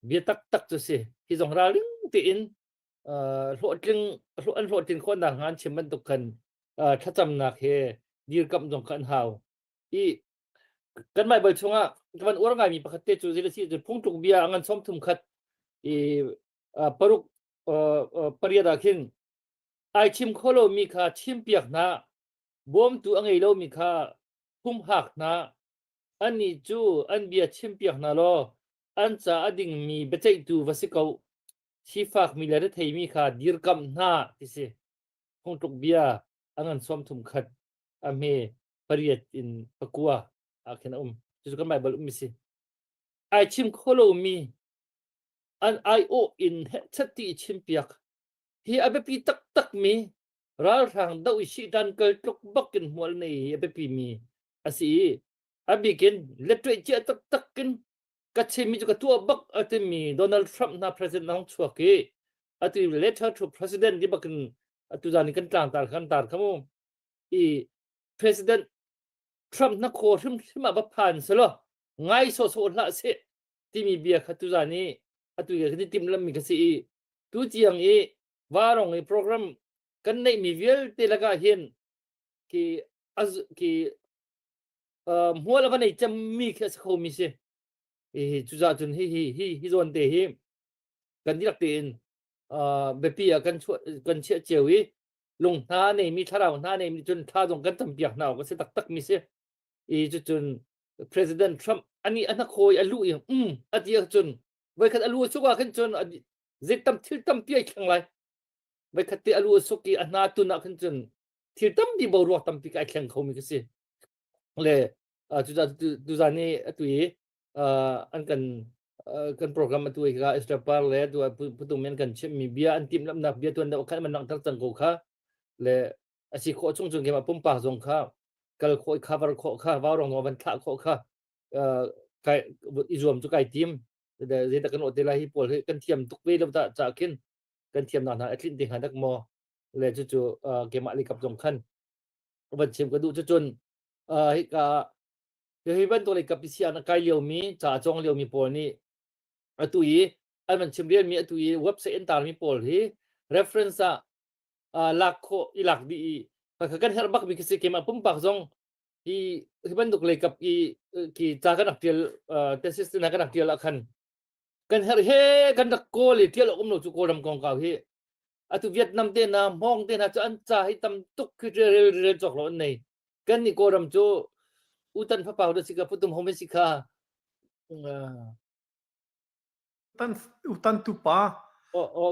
bia tak tak cu si hi zong ralring tein hlawhtling an hlawhtlin khawhnak hnga an chim bantuk khan thlacamnak he dirkamh zong kha an hau i kan Bible chungah ka van uar ngaimi pakhat te cu zei si cu phungtluk bia a ngan sawm thum khat i paruk pariat ah khin ai chim kho lomi kha chimpiak hna bawmtu a ngei lomi kha humhak hna annih cu an bia chimpiak hna law An ca a dingmi biaceihtu va si ko. Sifakmi le retheimi kha dirkamh hna ti si. Phungtluk bia a ngan sawm thum khat a hme pariat in pakua ah khin a um. Cucu kan Baibal ummi si. Ai chim kho lomi an aiawh in hehchat ti i chimpiak hi a biapi taktakmi ralhrang doh i sihtan kal tluk bak in hmual nei hi a biapi mi a si i a bikin lettuai cia taktak in ka chimmi cu ka tuah bak a timi Donald Trump hna president hong chuak i atu letter to president ti bakin atu zan in kan tlangtar kan tar kha mu i president Trump na khaw hrimhrim ah va phan selaw ngai sawhsawh hlah seh timi bia kha tuzan i atu kan i timhlammi kha si i tu tiang i varong i program kan neihmi vialte lakah hin ki az ki hmual a va nei cemmi khi a si khomi si. Hi cucaah cun hi hi hi hi zawn te hi kan dihlak tein biapi ah kan chuah kan chiah cio i lung hna neimi thlarau hna neimi cun thla zong kan campiak hna awk a si taktak mi si. I cucun President Trump ani a hnakhawi a lu i um a ti ahcun voikhat a lu a suk ah khin cun zik tam thil tampi ai thleng lai. Voikhat te a lu a suk i a hna tun ah khin cun thil tampi boruak tampi ka ai thleng khomi ka si. Le cucaah tuzan i atu i an kan kan program atu i ka Esther Par le tu putung men kan chimmi bia an timhlamhnak bia tuan deuh khan man langhter cang ko kha le a si khawh chung chung keimah pumpak zong kha kal khawh i cover khawh kha vaurong zong van thlah khawh kha kai i zuam cu kai tim zeidah kan awh te lai hi pawl hi kan thiam tuk ve lo ta ca khin kan thiamnak hna a tlinh te hnga dak maw le cucu keimah lei kap zong khan van chim ka duh cucun hika hi bantuk lei kap si an kai liomi ca cawng liomi pawl nih atu i an van chim rianmi atu i website an tarmi pawl hi reference ah lak khawh i lak dih i kan herh bak mi khi si keimah pumpak zong hi hi bantuk lei kap i ki ca kan rak tial thesis te kan rak tial ah khan kan herh he kan rak kawl i tial awk um lo cu kawlram kongkau hi atu Vietnam te na Hmong te na cu an ca hi tam tuk khi rel rel cawk lo an nei kan ni kawlram cu utan fapau da si ka putum home si kha Tan utan tu pa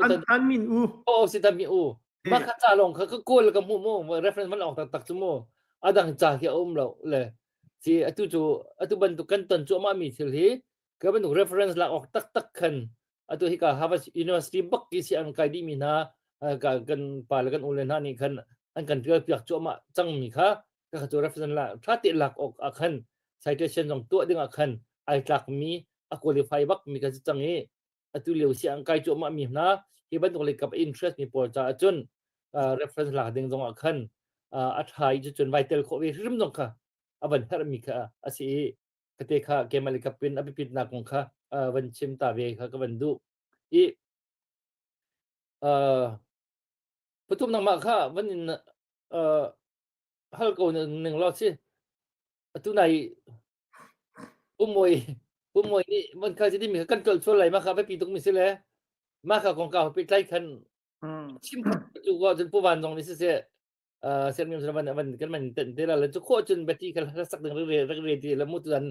an an min u o si tan mi u ma kha ca long kha ka kawl ka hmu mu reference man ok tak tak chu mu adang ca khi a um lo le si atu cu atu bantuk kan ton cu ma mi thil hi ka bantuk reference lak ok tak tak khan atu hi ka Harvard University bak ki si an kai dih mi hna ka kan pa le kan u le hna nih khan an kan tial piak cu ma cang mi kha ka cu reference la tha te lak ok a khan citation zong tuah ding ah khan ai tlak mi a qualify bak mi kan si cang i atu lio si an kai cuahmah mi hna hi bantuk lei kap interest mi pawl caah cun reference lak ding zong ah khan a tha i cun vai tel khawh ve hrim zong kha a van herh mi kha a si i kate kha kemal kap in a biapit nak kong kha van chim ta ve kha ka van duh i pathum nangmah kha van in hal ko ning law si atu nai Pumoi Pumoi nih van kal si mi kan tlol sual lai ma kha biapi tuk mi si le ma kha kongkau pehtlai khan chim cu ko cun pu van zong nih siseh sianginn van van kan man ten te la le cu khawh cun beti kha sak ding re re re ti le mu tu an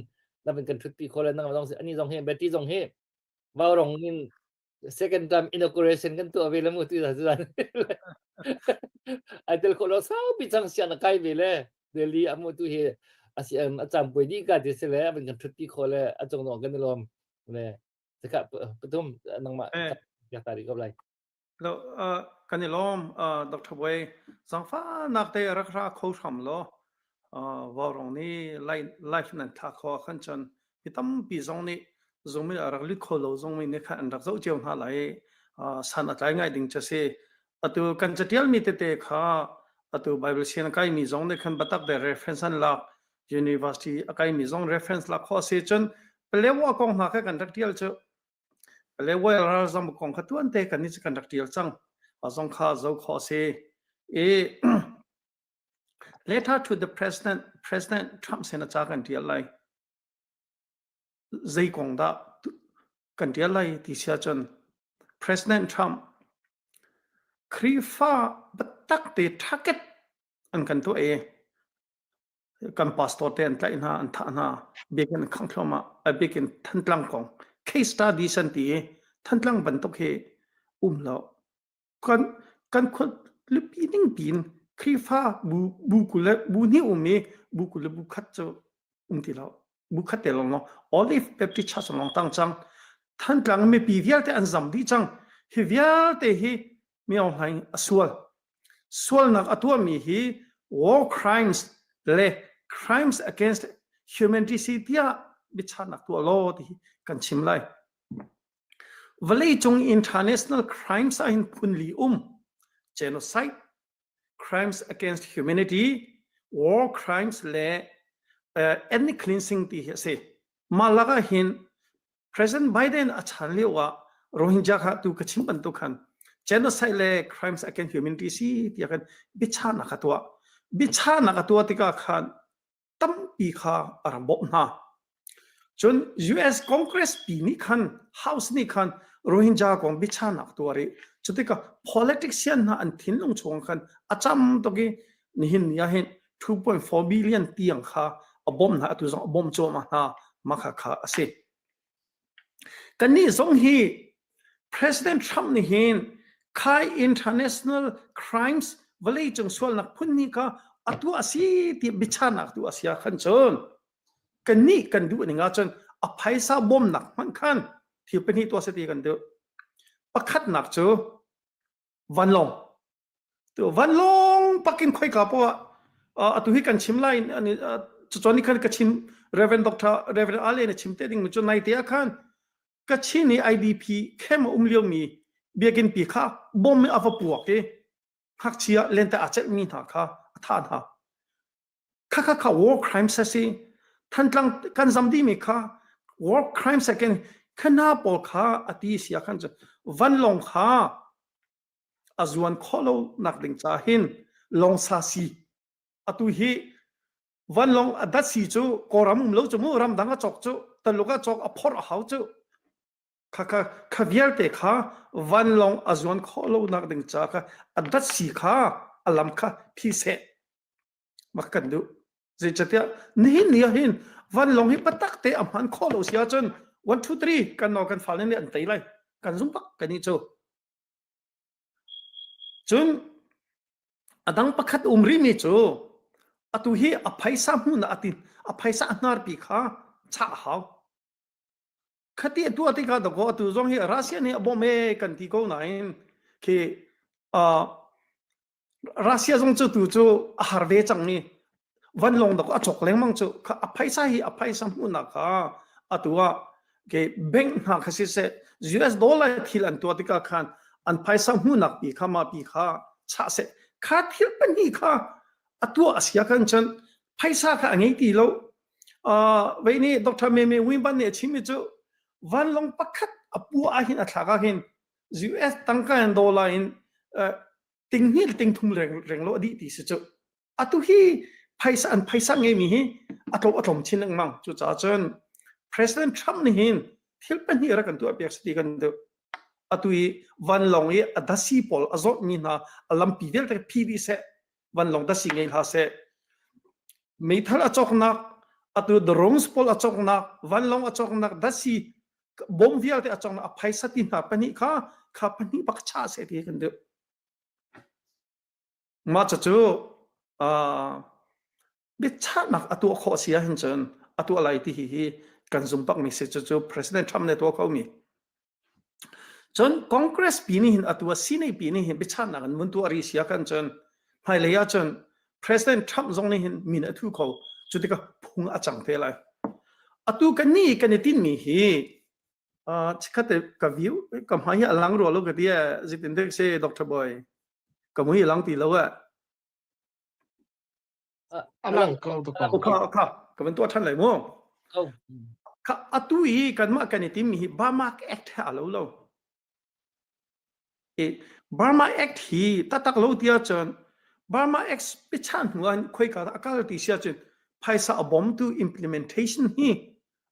na van kan thut pi kho le nang zong ani zong hi beti zong hi vaurong in second time inauguration kan tuah ve le mu tu za zan ai tel kho lo saupi chang sian a kai ve le Delhi amu tu hi asi an a cham pui di ka ti se le abin kan thut pi kho le a chung nong kan lom le saka pathum nangmah ya tari ko lai Lo kan i lawm Dr. Wei zangfa nak te rak ra kho hram lo vaurong nih life nan thla kho khan cun mi tampi zong nih zung mi rak lut kho lo zong mi nih khan an rak zoh cio hna lai san a tlai ngai ding cu si atu kan catial mi tete kha atu Bible sian kai mi zong nih khan batak de reference an lak university a kai mi zong reference lak kho si cun Palewa kong hna kha kan rak tial cu Palewa ralzam kong kha tuan te kan ni kan rak tial cang a zong kha zo kho si i Letter to the President, President Trump sin a ca kan ṭial lai. Zei kong dah kan ṭial lai ti si ahcun President Trump Khrihfa biatak te target an kan tuah i kan pastor te an tlaih hna, an thah hna, biakinn an khangh thluahmah, a bikin Thantlang kong. Case study san ti i Thantlang bantuk hi um lo. Kan kan khualipi ning piin Khrihfa bu bu 20 le bu hnih um i bu 20 le bu khat cu um ti lo. Bu khat te lawng lawng Olive Baptist Church lawng tang cang. Thantlang mipi vialte an zam dih cang. Hi vialte hi Mi Aung Hlaing a sual. Sualnak a tuahmi hi war crimes le crimes against humanity si tiah biachahnak tuah law ti hi kan chim lai. Vawleicung international crimes ah hin phun li um. Genocide, crimes against humanity, war crimes le uh, ethnic cleansing ti hi a si. Mah lakah hin President Biden a chan lio ah Rohingya kha tu ka chim bantuk khan genocide le crimes against humanity si tiah khan biachahnak a tuah. Biachahnak a tuah tikah khan tampi kha a rak bawmh hna. Cun US Congress pi nih khan House nih khan Rohingya kong biachahnak tuah rih. Cutikah politician hna an thinlung chung khan a cam tuk i nihin ni ah hin 2.4 billion tiang kha a bawmh hna atu zong a bawmh cuahmah hna mah kha kha a si. Kannih zong hi President Trump nih hin khai international crimes vawleicung sualnak phun ni kha a tuah a si ti biachanak tu a si ah khan cun kannih kan duh ning ahcun a phaisa bawmnak hmanh khan thil pahnih tuah se ti kan duh. Pakhatnak cu vanlawng Tu vanlawng pakin khoika poah atu hi kan chim lai cucun ni khan ka chim Reverend Dr. Reverend Ale na chim te ding cu nai te ah khan Kachin i IDP khem a um lio mi biakinn pi kha bom in a va puak i ngakchia lente aa celh mi hna kha a thah hna. Kha kha kha war crimes a si. Thantlang kan zam dih mi kha war crimes again khana pawl kha a ti sia khan cu vanlawng kha a zuan khawh lo nak ding ca hin lawngsa si atu hi vanlawng a dat si cu kawlram um lo cu mu ramdang a cawk cu taluk a cawk a phorh a hau cu kha kha kha vialte kha vanlawng a zuan khawh lo nak ding ca kha a dat si kha a lam kha phi seh mak kan duh zeicatiah nihin ni ah hin vanlawng hi patak te a hman khawh lo si ahcun 1 2 3 kan no kan fale nih an tei lai kan zum bak kan i cu Cun a dang pakhat um rihmi cu atu hi a phaisa hmun ah a tin a phaisa a hnarpi kha chah a hau. Khati a tuah tikah dakaw atu zong hi Russia nih a bawmh ee kan ti ko nain khi uh, Russia zong cu tu cu a har ve cang i vanlawng dok a chok lengmang cu kha a phaisa hi a phaisa hmuhnak kha atu ah ke bank hna kha siseh US dollar thil an tuah tikah khan an phaisa hmuhnak pi kha ma pi kha chah seh kha thil pahnih kha a tuah a sia kan cun phaisa kha a ngei ti lo uh, vei nih Dr. Me Me Win Ban nih a chimmi cu vanlawng pakhat a pu ah hin a thlak ah hin US tangka in dollar in uh, ting hnih le ting thum reng reng lo a dih ti si cu atu hi phaisa an phaisa ngeimi hi a tlo a tlawm chin lengmang cucaah cun President Trump nih hin thil pahnih rak kan tuah piak si ti kan duh atu i vanlawng i a dasi pawl a zawtmi hna a lampi vialte phi dih seh vanlawng dasi ngei hlah seh meithal a cawknak atu drones pawl a cawknak vanlawng a cawknak dasi bom vialte a cawknak a phaisa ti hna pahnih kha kha pahnih bak cha seh ti kan duh Mah cucu biachahnak a tuah khawh si ahhin cun a tuah lai ti hi kan zum bakmi si cucu President Trump nih a tuah khomi. Cun Congress pi nih hin atu a Senate pi nih hin biachahnak an vun tuah rih si ahkhan cun hmailei ahcun President Trump zong nih hin min a thu kho. Cu tikah phung a cang te lai. Atu kan nih kan i tinhmi hi chikkhat ka view ka hmai hi a lang rua lo ka ti zeitin dek si Dr. Boy ka mui lang ti lo eh a lang ko to ko kha kha ka van tuah than lai mu kha atu i kanmah kan i tim hi Burma Act he a lo lo i Burma Act hi tatak lo tia cun Burma Act pichan hnu an khoi ka a kal ti sia cun phaisa a bom tu implementation hi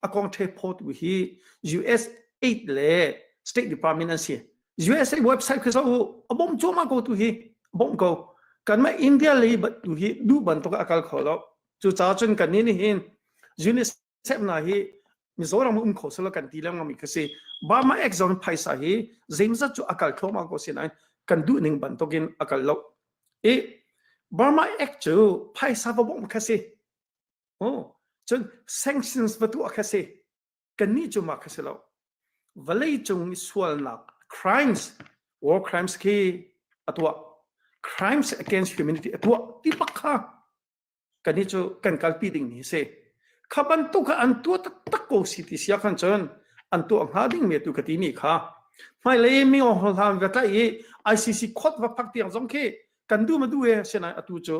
a kong the photu hi US aid le State Department an si. USA website khi so a bom cuahmah ko tu hi a bom ko. Kanmah India lei tu hi duh bantuk a kal kho lo. Cucaah cun kan nih hin UNICEF hna hi. Mizoram um kho selo kan ti lengmang mi kha si. Burma Act zong phaisa hi zeimzat cu a kal thluahmah ko si nain kan duh ning bantukin a kal lo. I Burma Act cu phaisa va bawmh kha si. Oh, cun sanctions va tuah kha si. Kannih cu mah kha si lo. Vawlei cung i sualnak crimes, war crimes khi a tuah. Crimes against humanity a tuah ti bak kha kannih cu kan kalpi ding mi si. Kha bantuk kha an tuah taktak ko si ti sia khan cun an tuah hnga ding mi tu ka ti mi kha hmailei mi hlan va tlaih i ICC court va phak tiang zong khi kan du ma du e sinain atu cu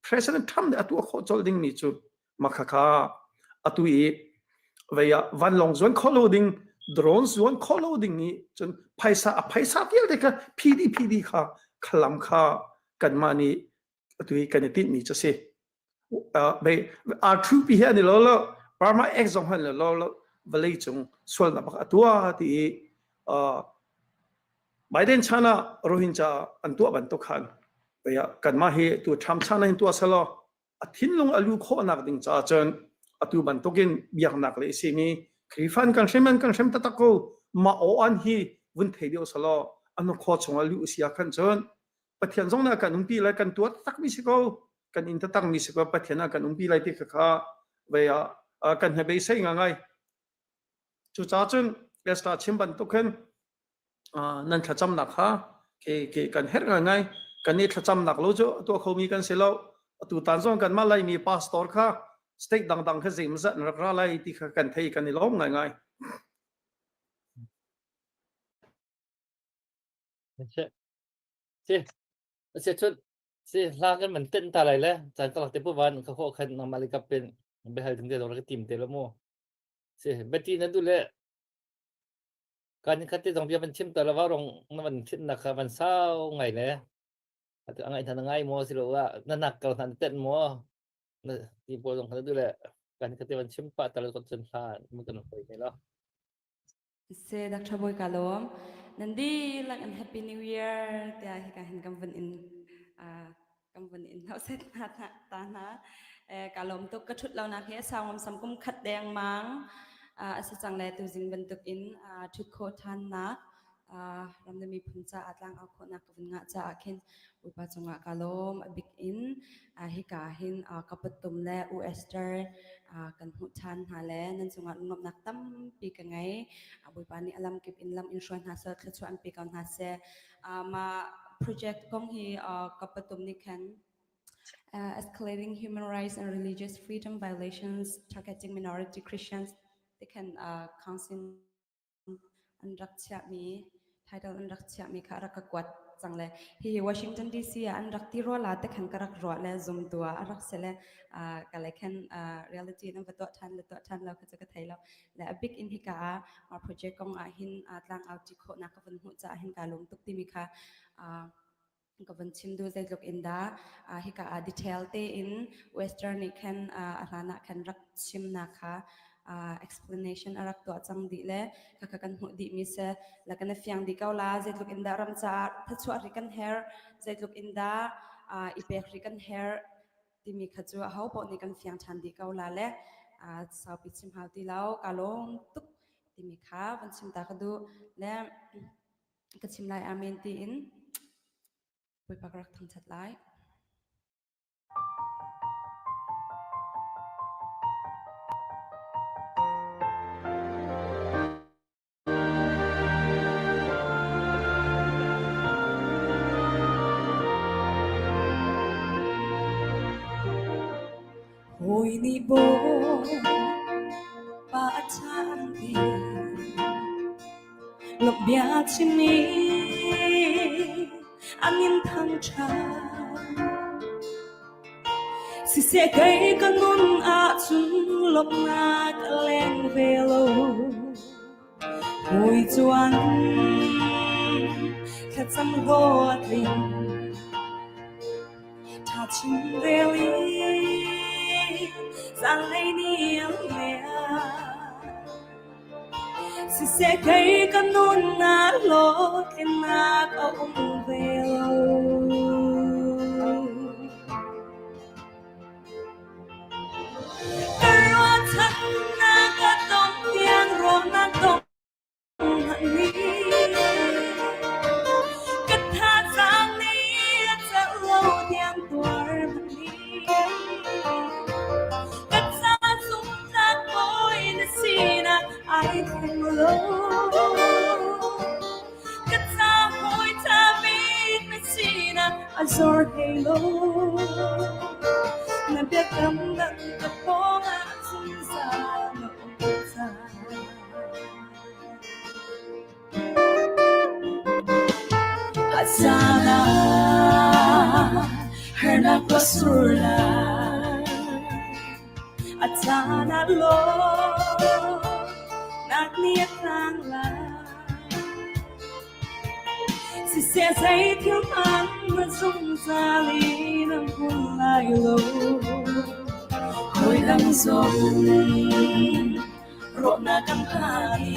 President Trump nih a tuah khawh colh ding mi cu makhakha atu i vei ah vanlawng zuan khawh lo ding drone zuan khawh lo ding i cun phaisa a phaisa vialte kha PD PD kha khalam kha kanmah nih atu hi kan i tinhmi cu si. R2P hi an i lo lo Burma Act zong han lo lo vawlei cung sualnak bak a tuah ti i Biden chan ah Rohingya an tuah bantuk khan kanmah hi tu Trump chan ah hin tuah selaw a thinlung a lu khawhnak ding caah cun atu bantukin biaknak le simi Khrihfa an kan hrem an kan hrem taktak ko mah aw an hi vun thei deuh selaw an khua chungah luh si ah khan cun Pathian zong nih a kan umpi lai kan tuah takmi si ko kan in takmi si ko Pathian a kan umpi lai ti kha kha vei ah kan he beisei ngai cucaah cun Esther chim bantuk hin nan thlacamnak kha ke ke kan herh ngai ngai kan i thlacamnak lo cu tuah khomi kan si lo atu tan zong kan mah laimi pastor kha state dangdang kha zeimazat an rak ra lai ti kha kan thei kan i lawm ngai ngai. Si si chun si hla kan man ten ta lai le chan ka te pu van ka kho khan nangmah le kap pen behal ding te dong ka tim te lo mu si beti na du le kan khat te zong bia van chim ta la wa rong na van thin na kha van sau ngai le atu angai than ngai mo si lo wa na nak kal han ten mo na ti bo zong kha du le kan khat te van chim pa ta lo kon chen hla mu kan hoi ne lo Se Dr. Boy ka lawm. Nan dihlak an Happy New Year tiah hika hin kan vun in kan vun in hau set hna ta hna. Ka lawm tuk ka thut lo nak hi sau ngam sam kum khat deng mang a si cang le tuzing bantuk in thut khawh than nak ram le miphun caah tlang au khawhnak ka vun ngah caah khin Bawipa cungah ka lawm. A bik in hika hin ka puttum le U Esther kan hmuh ṭhan hna le nan cungah nuamhnak tampi ka ngei. Bawipa nih a lamkip in lam in hruai hna seh, thluachuah an pe ko hna seh. Mah project kong hi ka patum nih khan escalating human rights and religious freedom violations targeting minority Christians ti khan council an rak chiahmi title an rak chiahmi kha a rak ka kuat cang le hihi Washington DC ah an rak ti rua la te khan ka rak ruah le zum tu ah a rak si le ka le khan reality nan va tuah than le tuah than lo kha cu ka thei lo le a big in hika ah mah project kong ah hin tlang au ti khawhnak ka vun hmuh caah hin ka lung tuk timi kha ka vun chim duh zeitluk in dah hika ah detail tein western nih khan a hlan ah khan rak chimnak kha explanation a rak tuah cang dih le khakha kan hmuh dih mi se la kan fiang dih ko la zeitluk in dah ram caah thachuah ri kan her zeitluk in dah i pek ri kan her timi kha cu aho paoh nih kan fiang ṭhan dih ko la le saupi chim hau ti lo ka lawm tuk timi kha van chim ta ka duh le ka chim lai amen tiin Bawipa ka rak thangṭhat lai. Hawi nih bawipa a ṭha an ti. Lawmh bia chimmi an in thangṭhat. Siseh kei ka nun ahcun lawmhnak a leng ve lo. Hawi cuan thlacam hlawhtling ṭha chin rel i zanlei ni an leng. Siseh kei ka nunnak hlawhtlinnak a um ve lo. Ka ruahchannak a dong. biakam dang ka pawngah zungzal na um cang. A caan ah harnak ka sur lai. A caan ah lawmnak ni a tlang lai. Siseh zeithil hmanh na zungzal in an hmun lai lo. Hawi dang zong rawhnak kan phan i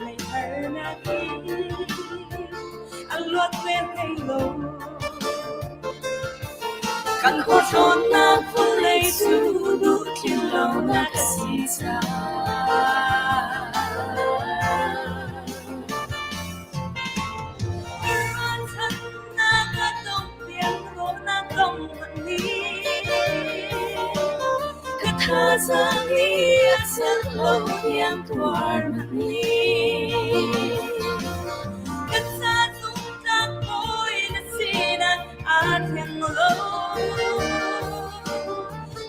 Leiharnak in a luat ve hlei lo. Kan khualtlawnnak vawlei cu duh tlin lonak a si caah. Ruahchannak a dong tiang rawhnak dong ni. Ka thazaang nih a celh lo tiang tuar ni. Ka ca zungtlang bawi na sinak aa thleng lo.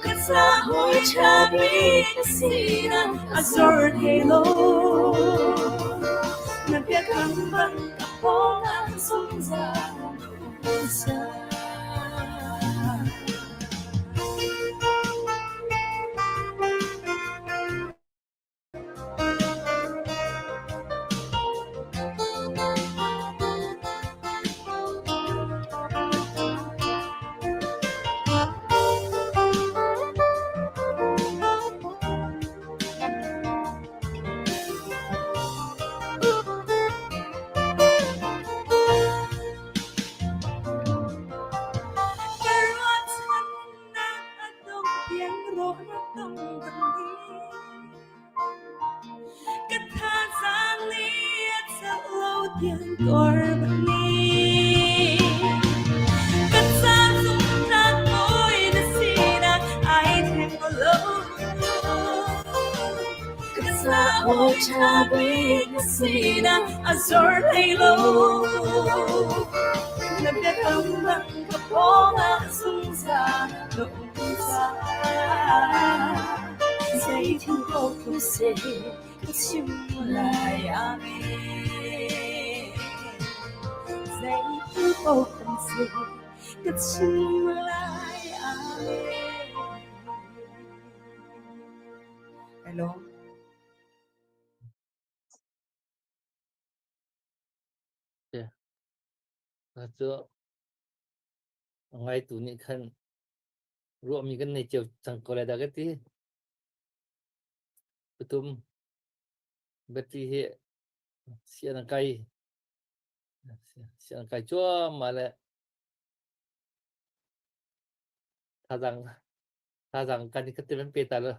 Ka ca hawi ṭha bik na sinak a zor thai lo. Na biakam bang ka pawngah zungzal um cang. Ka ruahchannak a dong tiang rawhnak dong kan dih. Ka thazaang nih a celh lo tiang tuar bak ni. Ka ca zungtlak bawi na sinak ai thleng lo. Ka ca aw ṭha bik na sinak a zor hlei lo. Na biakam bang ka pawngah zungzal na um cang. Zeithil paoh tlung seh ka chim lai. Amen. Zeithil paoh tlung seh ka chim lai. Amen. Hello. Cu ngaitu nih khan ruahmi kan nei cio cang ko lai dah ka ti. Patum battery hi sian a kai sian a kai cuahmah le thazaang thazaang kan i khat te pe ta lo.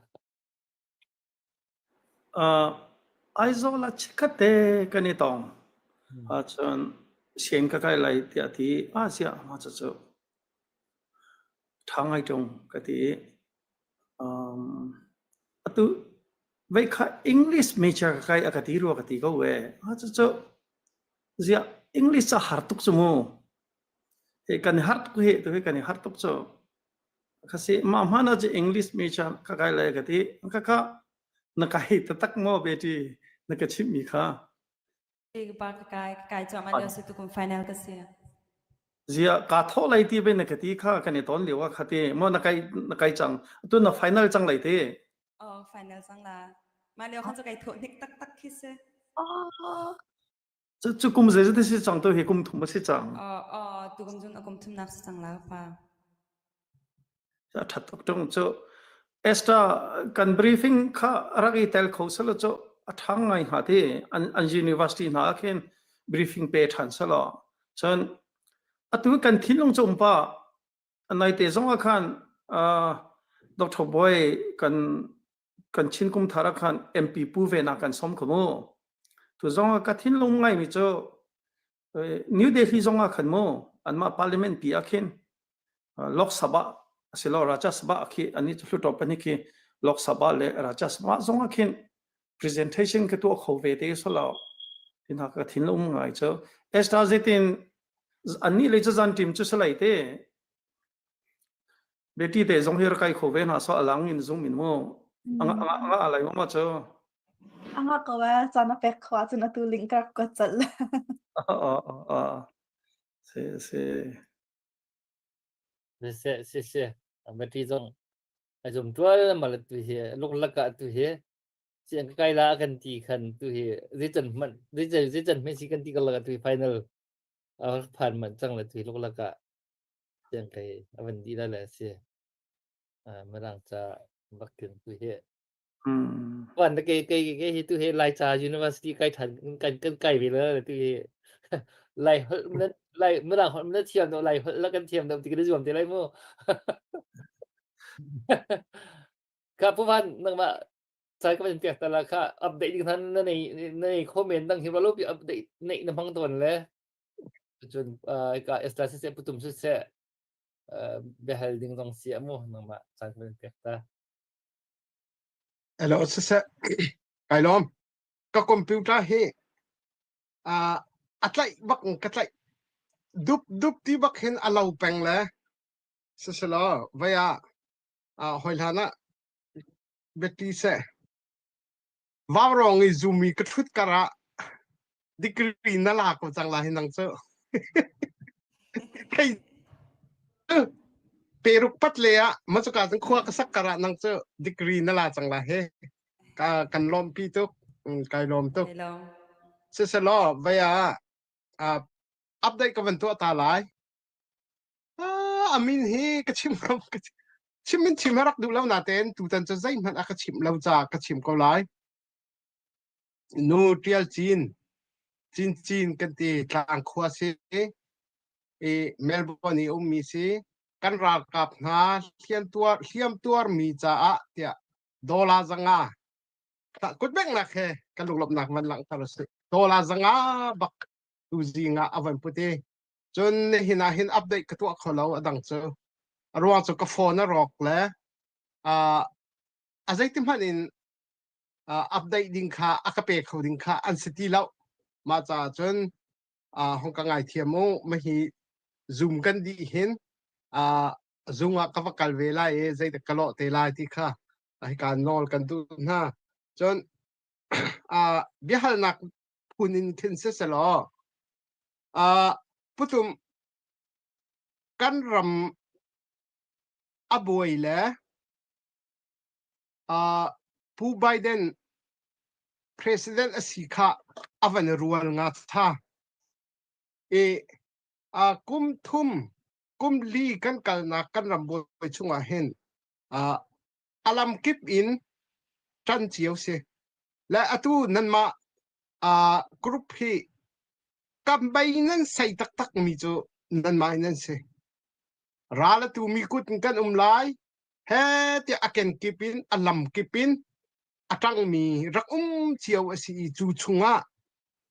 Uh, Aizawl ah chikkhat te kan i tong. Ahcun sianginn ka kai lai tiah a ti. Ah ziah mah cucu ṭha ngai ṭung ka ti i um, atu vei kha English major ka kai a ka ti rua ka ti ko ve. Ah cucu ziah English ca har tuk cu mu. Hi kan i har tuk hi tu hi kan i har tuk cu. Khasi mah hmanh ah cu English major ka kai lai ka ti. Ka ka na kai taktak maw beti na ka chimhmi kha? Pa ka kai ka kai cuahmah lio si tukum final ka si. Zia ka thawh lai ti be na ka ti kha kan i ton lio ah kha ti maw na kai na kai cang tu na final cang lai ti. Oh final cang la. Mah lio khan cu kai thawh hnik taktak khi si. Cu cu kum zeizat a si cang tu hi kum thum a si cang. Oh oh tukum cun a kum thumnak si cang la pa. A ṭhat tuk ṭung cu Esther kan briefing kha rak i tel kho selaw cu a ṭhang ngai hnga ti an an university hna ah khin briefing pe ṭhan selaw cun atu kan thinlung cu um pa naite zong ah khan uh, Dr. Boy kan kan Chin kum thar ah khan MP pu ve na kan som kho mu tu zong ah ka thinlung ngai mi cu New Delhi zong ah khan mu anmah parliament pi ah khin Lok Sabha asilo Rajya Sabha khi ani cu Hluttaw pahnih khi Lok Sabha le Rajya Sabha zong ah khin presentation ka tuah kho ve te solo tin ha ka thinlung ngai cu Esther zetin anni le cu zan team cu salai te. Beti te zong hi rak kai kho ve hna so alang in zoom in mu. Anga anga anga alai ma cu. Anga ko eh caan a pek kho ahcun atu link ka rak kuat colh. Si si. Si si si. Beti zong a zum tual mal tu hi luklak ah tu hi siang ka kai la kan ti khan tu hi zeican hmanh zeican zeican hmanh si kan ti ka lak tu hi final a phan manh cang le tu hi luklak ah siang kai a van di la le si mirang ca bak kin tu hi wan ke ke ke hi tu hi lai ca university kai than kan kan kai ve le tu hi lai holh lai mirang holh na thiam do lai holh la kan thiam do ti kan zuam te lai mu Ka pu van nangmah sai ka van piak ta la kha update ding than na nei na nei comment dang hi lo pi update nei na hmang ton le cun ka esla se putum se se behal ding zong si amu nangmah sai ka van piak ta Hello se se kai lom ka computer hi a a tlaih bak ka tlaih dup dup ti bak hin a lo peng le se se lo vai ah hoi hlan ah biati seh vaurawng i zumi ka ṭhut kar ah degree na la ko cang la hi nang cu kei peruk pat le ah macuka cun khua ka sak kar ah nang cu degree na la cang la he ka kan lawmpi tuk kai lawm tuk siselaw vei ah update ka van tuah ta lai Ah, a min hi ka chim ko ka chim in chim a rak duh lo natein tutan cu zeihmanh a ka chimh lo caah ka chim ko lai. Nu Ṭial Cin, Cin Cin kan ti tlang khua si i Melbourne i ummi si kan ralkap hna hliam tuar hliam tuarmi caah tiah dollar zanga kut bengnak he kan lunglawmhnak van langhter a si. Dollar zanga bak tuzing ah a van put i Cun nihin ah hin update ka tuah kho lo a dang cu. A ruang cu ka phone a rawk le uh, a zeiti hmanh in uh, update ding kha a ka pe kho ding kha an si ti lo. Mah caah cun uh, hong ka ngaithiam u mahi Zoom kan dih hin uh, zung ah ka va kal ve lai i zeidah ka lawh te lai ti kha hika nawl kan duh hna. Cun uh, biahalnak phun in khin siselaw Uh, putum kan ram a buai le uh, Pu Biden president a si kha a van rual nga tha. E uh, kum thum kum li kan kalnak kan ram buai chungah hin uh, alam kip in ṭan cio si. Le atu nanmah uh, group hi kam bei nan sei taktak mi cu nanmah in nan si. Ral a tu mi kut in kan um lai. He tiah a kenkip in a lam kip in a ṭangmi rak um cio a si i cu chungah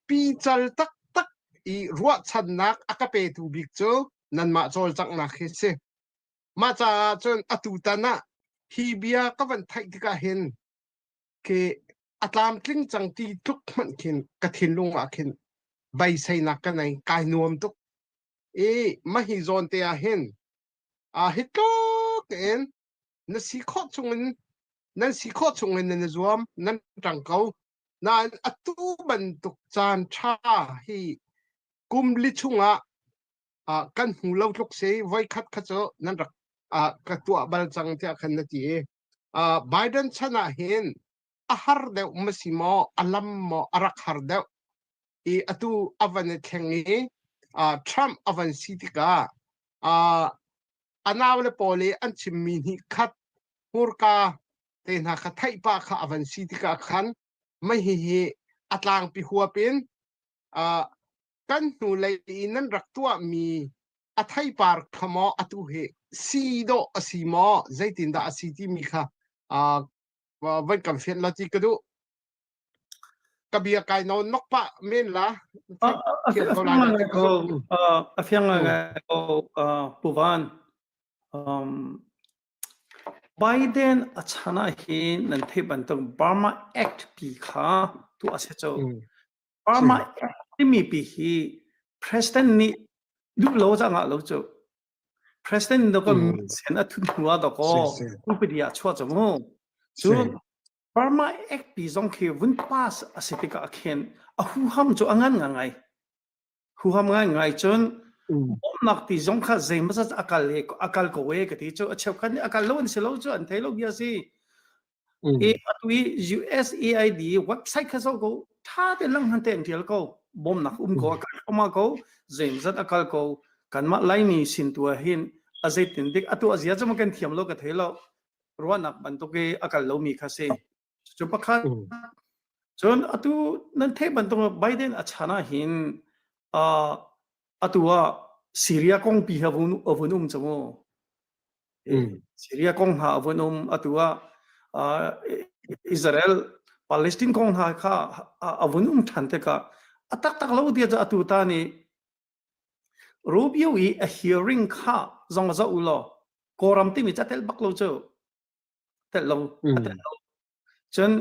pical taktak i ruahchannak a ka petu bik cu nanmah cawlcanghnak hi si. Mah caah cun atutan ah hi bia ka van theih tikah hin khi a tlamtling cang ti tluk hmanh khin ka thinlung ah khin beiseinak ka nei kai nuam tuk i mahi zawn te ah hin a hi tluk in na si khawh chung in nan si khawh chung in nan i zuam nan ṭang ko nain atu bantuk caan ṭha hi kum li chungah ah kan hmu lo tluk si voi khat kha cu nan rak ah ka tuah bal cang tiah khan na ti i uh, Biden chan ah hin a har deuh ma si maw a lam maw a rak har deuh i atu a van i thleng i uh, Trump a van si tikah uh, a nau le pawl i an chimmi hnih khat hmurka te hna kha theih pah kha a van si tikah khan mei hi hi a tlangpi huap in uh, kan hnulei i nan rak tuahmi a theipar kha maw atu hi si dawh a si maw zeitindah a si timi kha uh, van kan fianh la ti ka duh ka bia kai no nok pah men la a fiang ngai ko pu van Biden a chan ah hin nan theih bantuk Burma Act pi kha tu a si cu Burma Act timi pi hi President nih duh lo cang ah lo cu. President do ko sen a thut hnu ah do ko upadi ah chuah cu mu. Cu Burma Act pi zong khi vun pass a si tikah khin a huham cu a ngan ngai. Huham ngai ngai cun bawmhnak ti zong kha zeimawzat a kal he a kal ko e ka ti cu a cheukhat nih a kal lo an si lo cu an thei lo bia si. I atu i USAID website kha zoh ko tha te lang han te an tial ko bawmnak um ko a kal thluahmah ko zeimawzat a kal ko kanmah Laimi sin tu ah hin a zeitin dik atu a zia cu ma kan thiam lo ka thei lo ruahnak bantuk i a kal lomi kha si. Cu pakhat cun atu nan theih bantuk Biden a chan ah hin uh, atu ah Syria kong pi ha vun a vun um cu mu. Syria kong hna a vun um atu ah uh, Israel Palestine kong hna kha a vun um than tikah a taktak lo dia atu ta nih Rubio i a hearing kha zong za u law Kawlram timi ca tel bak lo cu tel lo a tel lo cun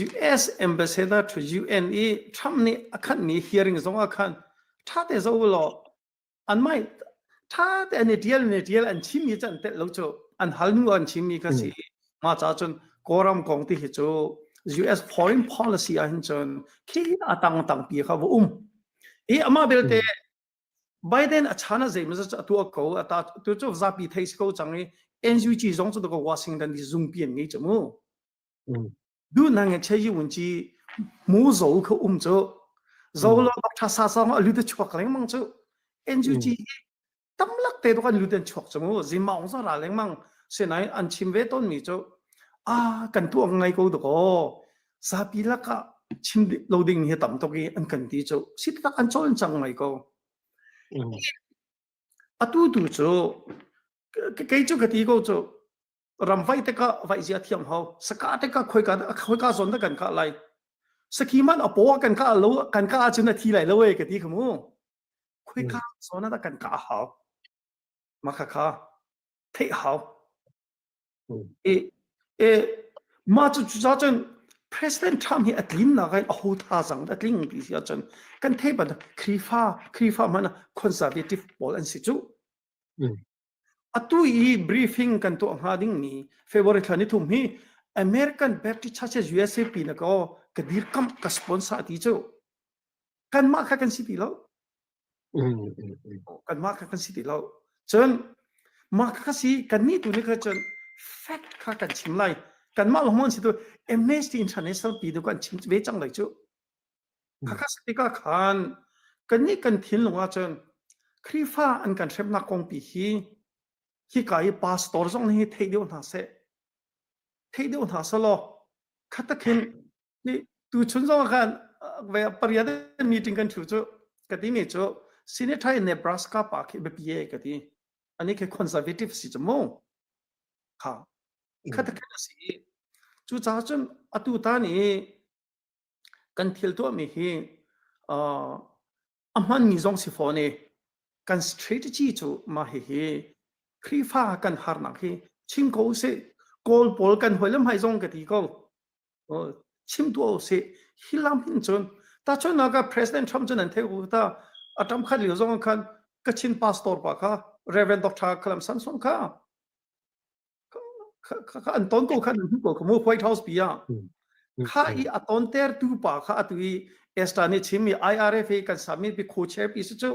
US ambassador to UN i Trump nih a khanmi hearing zong ah khan ṭha te zoh u law an mai ṭha te an i ṭial an i ṭial an chimmi cu an telh lo cu an hal hnu an chimmi kha si mah ca cun Kawlram kong ti hi cu US foreign policy ah hin cun khi a tang tangpi kha va um i amah belte Biden a chan ah zeimawzat cu a tuah ko a ta tu cu zapi thei si ko cang i NUG zong cu ko Washington DC zungpi an ngei cu mu du na nge che yi un chi mu zo kha um cu zo lo bak tha sa sa a lu te chuak lengmang cu NUG tamlak te to kan lu ten chuak cu mu zimaung za ra lengmang sinai an chim ve ton mi cu a kan tu ngai ko do ko zapi lakah chim lo ding hi tam tuk i an kan ti cu si tak an cawl cang ngai ko. Atu tu cu kei cu ka ti ko cu ram vai te ka vai zia thiam hau saka te ka khoi ka khoi ka zon da kan ka lai saki man a po kan ka lo kan ka ahcun a thi lai lo e ka ti khamu khoi ka zon da kan ka hau ma kha kha theih hau E, e, mah cu cucaah cun President Trump hi a tlinnak in a ho thazang a tling ti si ahcun kan theih ban Khrihfa Khrihfa hmanh ah conservative pawl an si cu. Atu i briefing kan tuah hnga ding mi February thla ni thum hi American Baptist Churches USA pi na ko ka dirkamh ka sponsor ti cu kanmah kha kan si ti lo. Kanmah kha kan si ti lo. Cun mah kha si kannih tu nih kha cun fact kha kan chim lai. Kanmah lawng an si tu Amnesty International pi tu kan chim ve cang lai cu. Kha kha si tikah khan kannih kan thinlung ah cun Khrihfa an kan hremnak kong pi hi hika i pastor zong nih theih deuh hna seh. Theih deuh hna selaw khatakhin Ni tuchun zong ah khan ve pariat meeting kan thu cu ka ti mi cu Senator in Nebraska pa khi biapi e ka ti. Ani khi conservative si cu mu. Kha. Kha ta khan si. Cu caah cun atu tan i kan thil tuah mi hi uh, a hman mi zong si fawn i kan strategy cu mah hihi Khrihfa kan harnak hi chim ko usih Kawl pawl kan hoi le hmai zong ka ti ko chim tuah usih hi lam hin cun tahchunhnak ah President Trump cu nan theih ko ta a tam khat lio zong khan Kachin pastor pa kha Reverend Dr. Kalam Samson kha kha an ton ko kha nan hmu ko kha mu White House pi ah kha i a ton ter tu pa kha atu i Esther nih chim mi IRF i kan submit pi co-chair pi si cu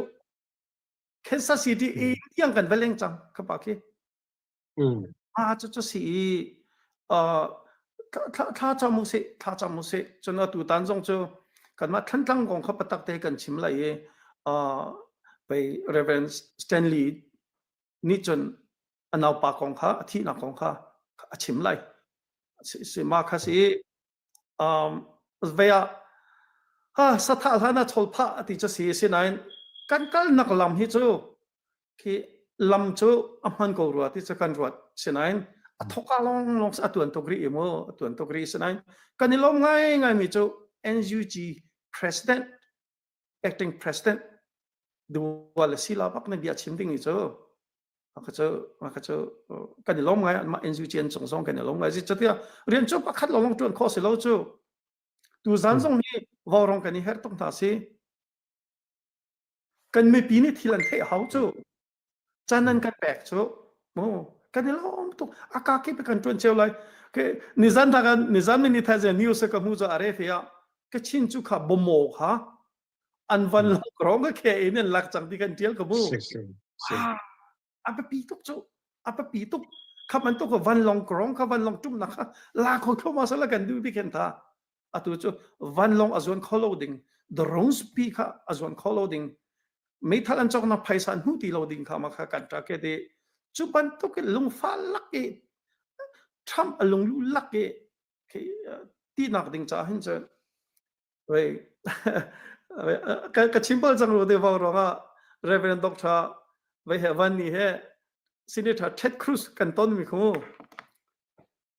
Kansas City i tiang kan va leng cang kha pa khi A cu cu si i uh, thla cam u sih, thla cam u sih. Cun atu tan zong cu kanmah Thantlang kong kha patak te kan chim lai i uh, pei Reverend Stanley nih cun a naupa kong kha a thihnak kong kha a chim lai. Si ma kha si um, vei ah ha sathah hlan ah chawl phah ti cu si sinain kan kalnak lam hi cu khi lam cu a hman ko rua ti cu kan ruat sinain a thoka long long a tuan tuk rih mu a tuan tuk rih sinain kan i lawm ngai ngai mi cu NUG president acting president dual sila bak na bia chim ding ni cu Maka cu maka cu kan i lawm ngai anmah NUG an cung zong kan i lawm ngai zeicahtiah rian cu pakhat lawng ṭuan khawh si lo cu tu zan zong hi vaurawng kan i herh tuk hna si kan mipi nih thil an theih hau cu. Caan nan kan pek cu mu kan i lawm tuk. A ka kip kan ṭuan cio lai. Ke nizan ta kan nizan ni thai ze news ka hmu cu are fe ah Kachin cu kha bomo kha an van lo krong ka khe in an lak cang ti kan tial ka mu. A biapi tuk cu. A biapi tuk. Kha bantuk vanlawng krong kha vanlawng tum nak kha la kho kho ma sala kan du bi khen tha. Atu cu vanlawng a zuan kho lo ding drones pi kha a zuan kho lo ding meithal an cawknak phaisa an hmu ti lo ding kha ma kha kan ta ke ti cu bantuk in lungfa lak i Trump a lunglu lak i ti nak ding ca hin cun wei ka chim bal cang ru te vang ruangah Reverend Dr. Wei he van ni he Senator Ted Cruz kan ton mi khu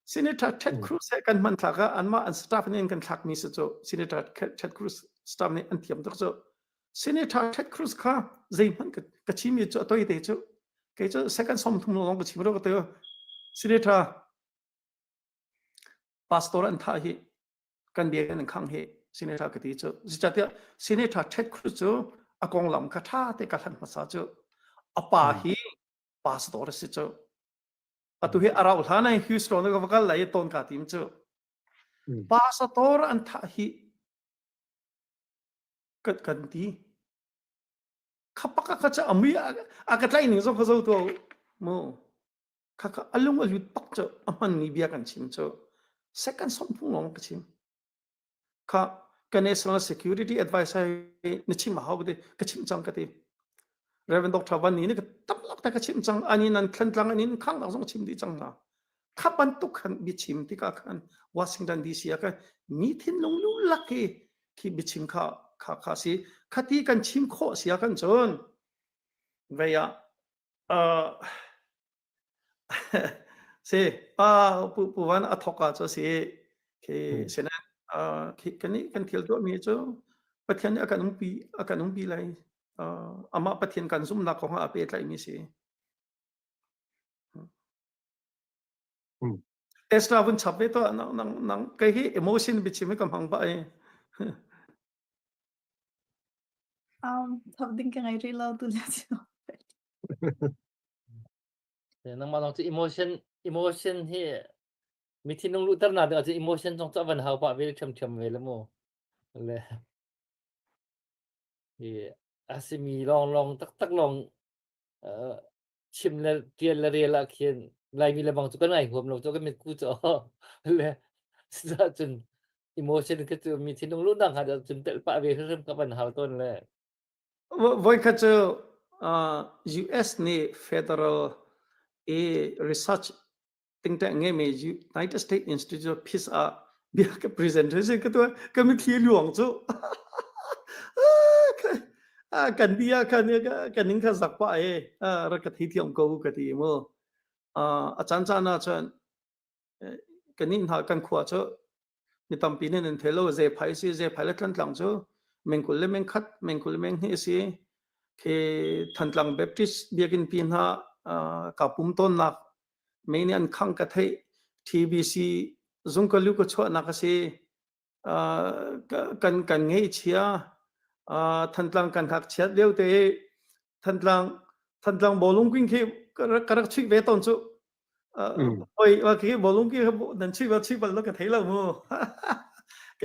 Senator Ted Cruz he kan hmanthlak ah anmah an staff nih an kan thlakmi si cu Senator Ted Cruz staff nih an thiam tuk cu Senator Ted Cruz kha zeihmanh ka chimmi cu a toi te cu kei cu second som thum lawng ka chim ro ka te Senator pastor an thah hi kan bia kan khang hi Senator ka ti cu zeicahtiah Senator Ted Cruz cu a konglam kha tha te ka hlan hmasa cu a pa hi pastor a si cu Atu hi a rauh hlan ai Houston ka va kal lai i ton ka tim cu. Pastor an thah hi kan kan ti. Khapak ka cha amui a ka tlai ning zong ka zo to mu. Kha ka alung a lut pak cu a hman mi bia kan chim cu. Second som phung long ka chim. Kha ka national security advisor na chim a hau ka ti ka chim cang ka ti Reverend Dr. Van Ni nih ka tamlak te ka chim cang ani nan thlantlang ani nan khang nak zong chim dih cang hna kha bantuk khan biachim tikah khan Washington DC ah khan mi thinlung lulak hi khi biachim kha kha kha si khati kan chim khawh si ah khan cun vei ah uh, Si, pa pu pu van a thawk ah cu a si. Khi sinain uh, khi kannih kan thil tuahmi cu Pathian nih a kan umpi a kan umpi lai. Uh, amah Pathian kan zumhnak kong ah a pehtlaihmi si. Ezra vun chap ve tuah nang nang nang kei hi emotion biachim hi ka hmang pah i. Um, thawk ding ka ngei rih lo tu lio cu. Nangmah zong cu emotion emotion hi mi thinlung luhternak ding ahcun emotion zong cu a van hau pah ve ṭhiamṭhiam ve le mu. Le hi a simi lawnglawng taktak lawng uh, chim le ṭial le rel ah khin Laimi le bang cu kan ngai huam lo cu kan mitku cu le cun emotion khi cu mi thinlung luhnak hnga cun telh pah ve hrimhrim ka van hau tawn le Voikhat cu US nih federal i research tingtang ngeimi United States Institute of Peace ah bia ka presentation ka tuah ka mitthli luang cu kan bia khan kan ning kha zak pah e rak ka thei thiam ko ka ti mu a caan caan ah cun kan inn hna kan khua cu mi tampi nih nan thei lo zephai si zephai le tlantlang cu mengkul le mengkhat mengkul le menghnih a si khi Thantlang Baptist biakinn pi hna ka pum tawnnak mei nih an khang ka theih TBC zung ka lu ka chuahnak a si kan kan ngeihchia Thantlang kan ngakchiat lio te Thantlang Thantlang bawlung king khi ka rak chuih ve tawn cu oi wa khi bawlung ki nan chuih ba chuih bal lo ka thei lo mu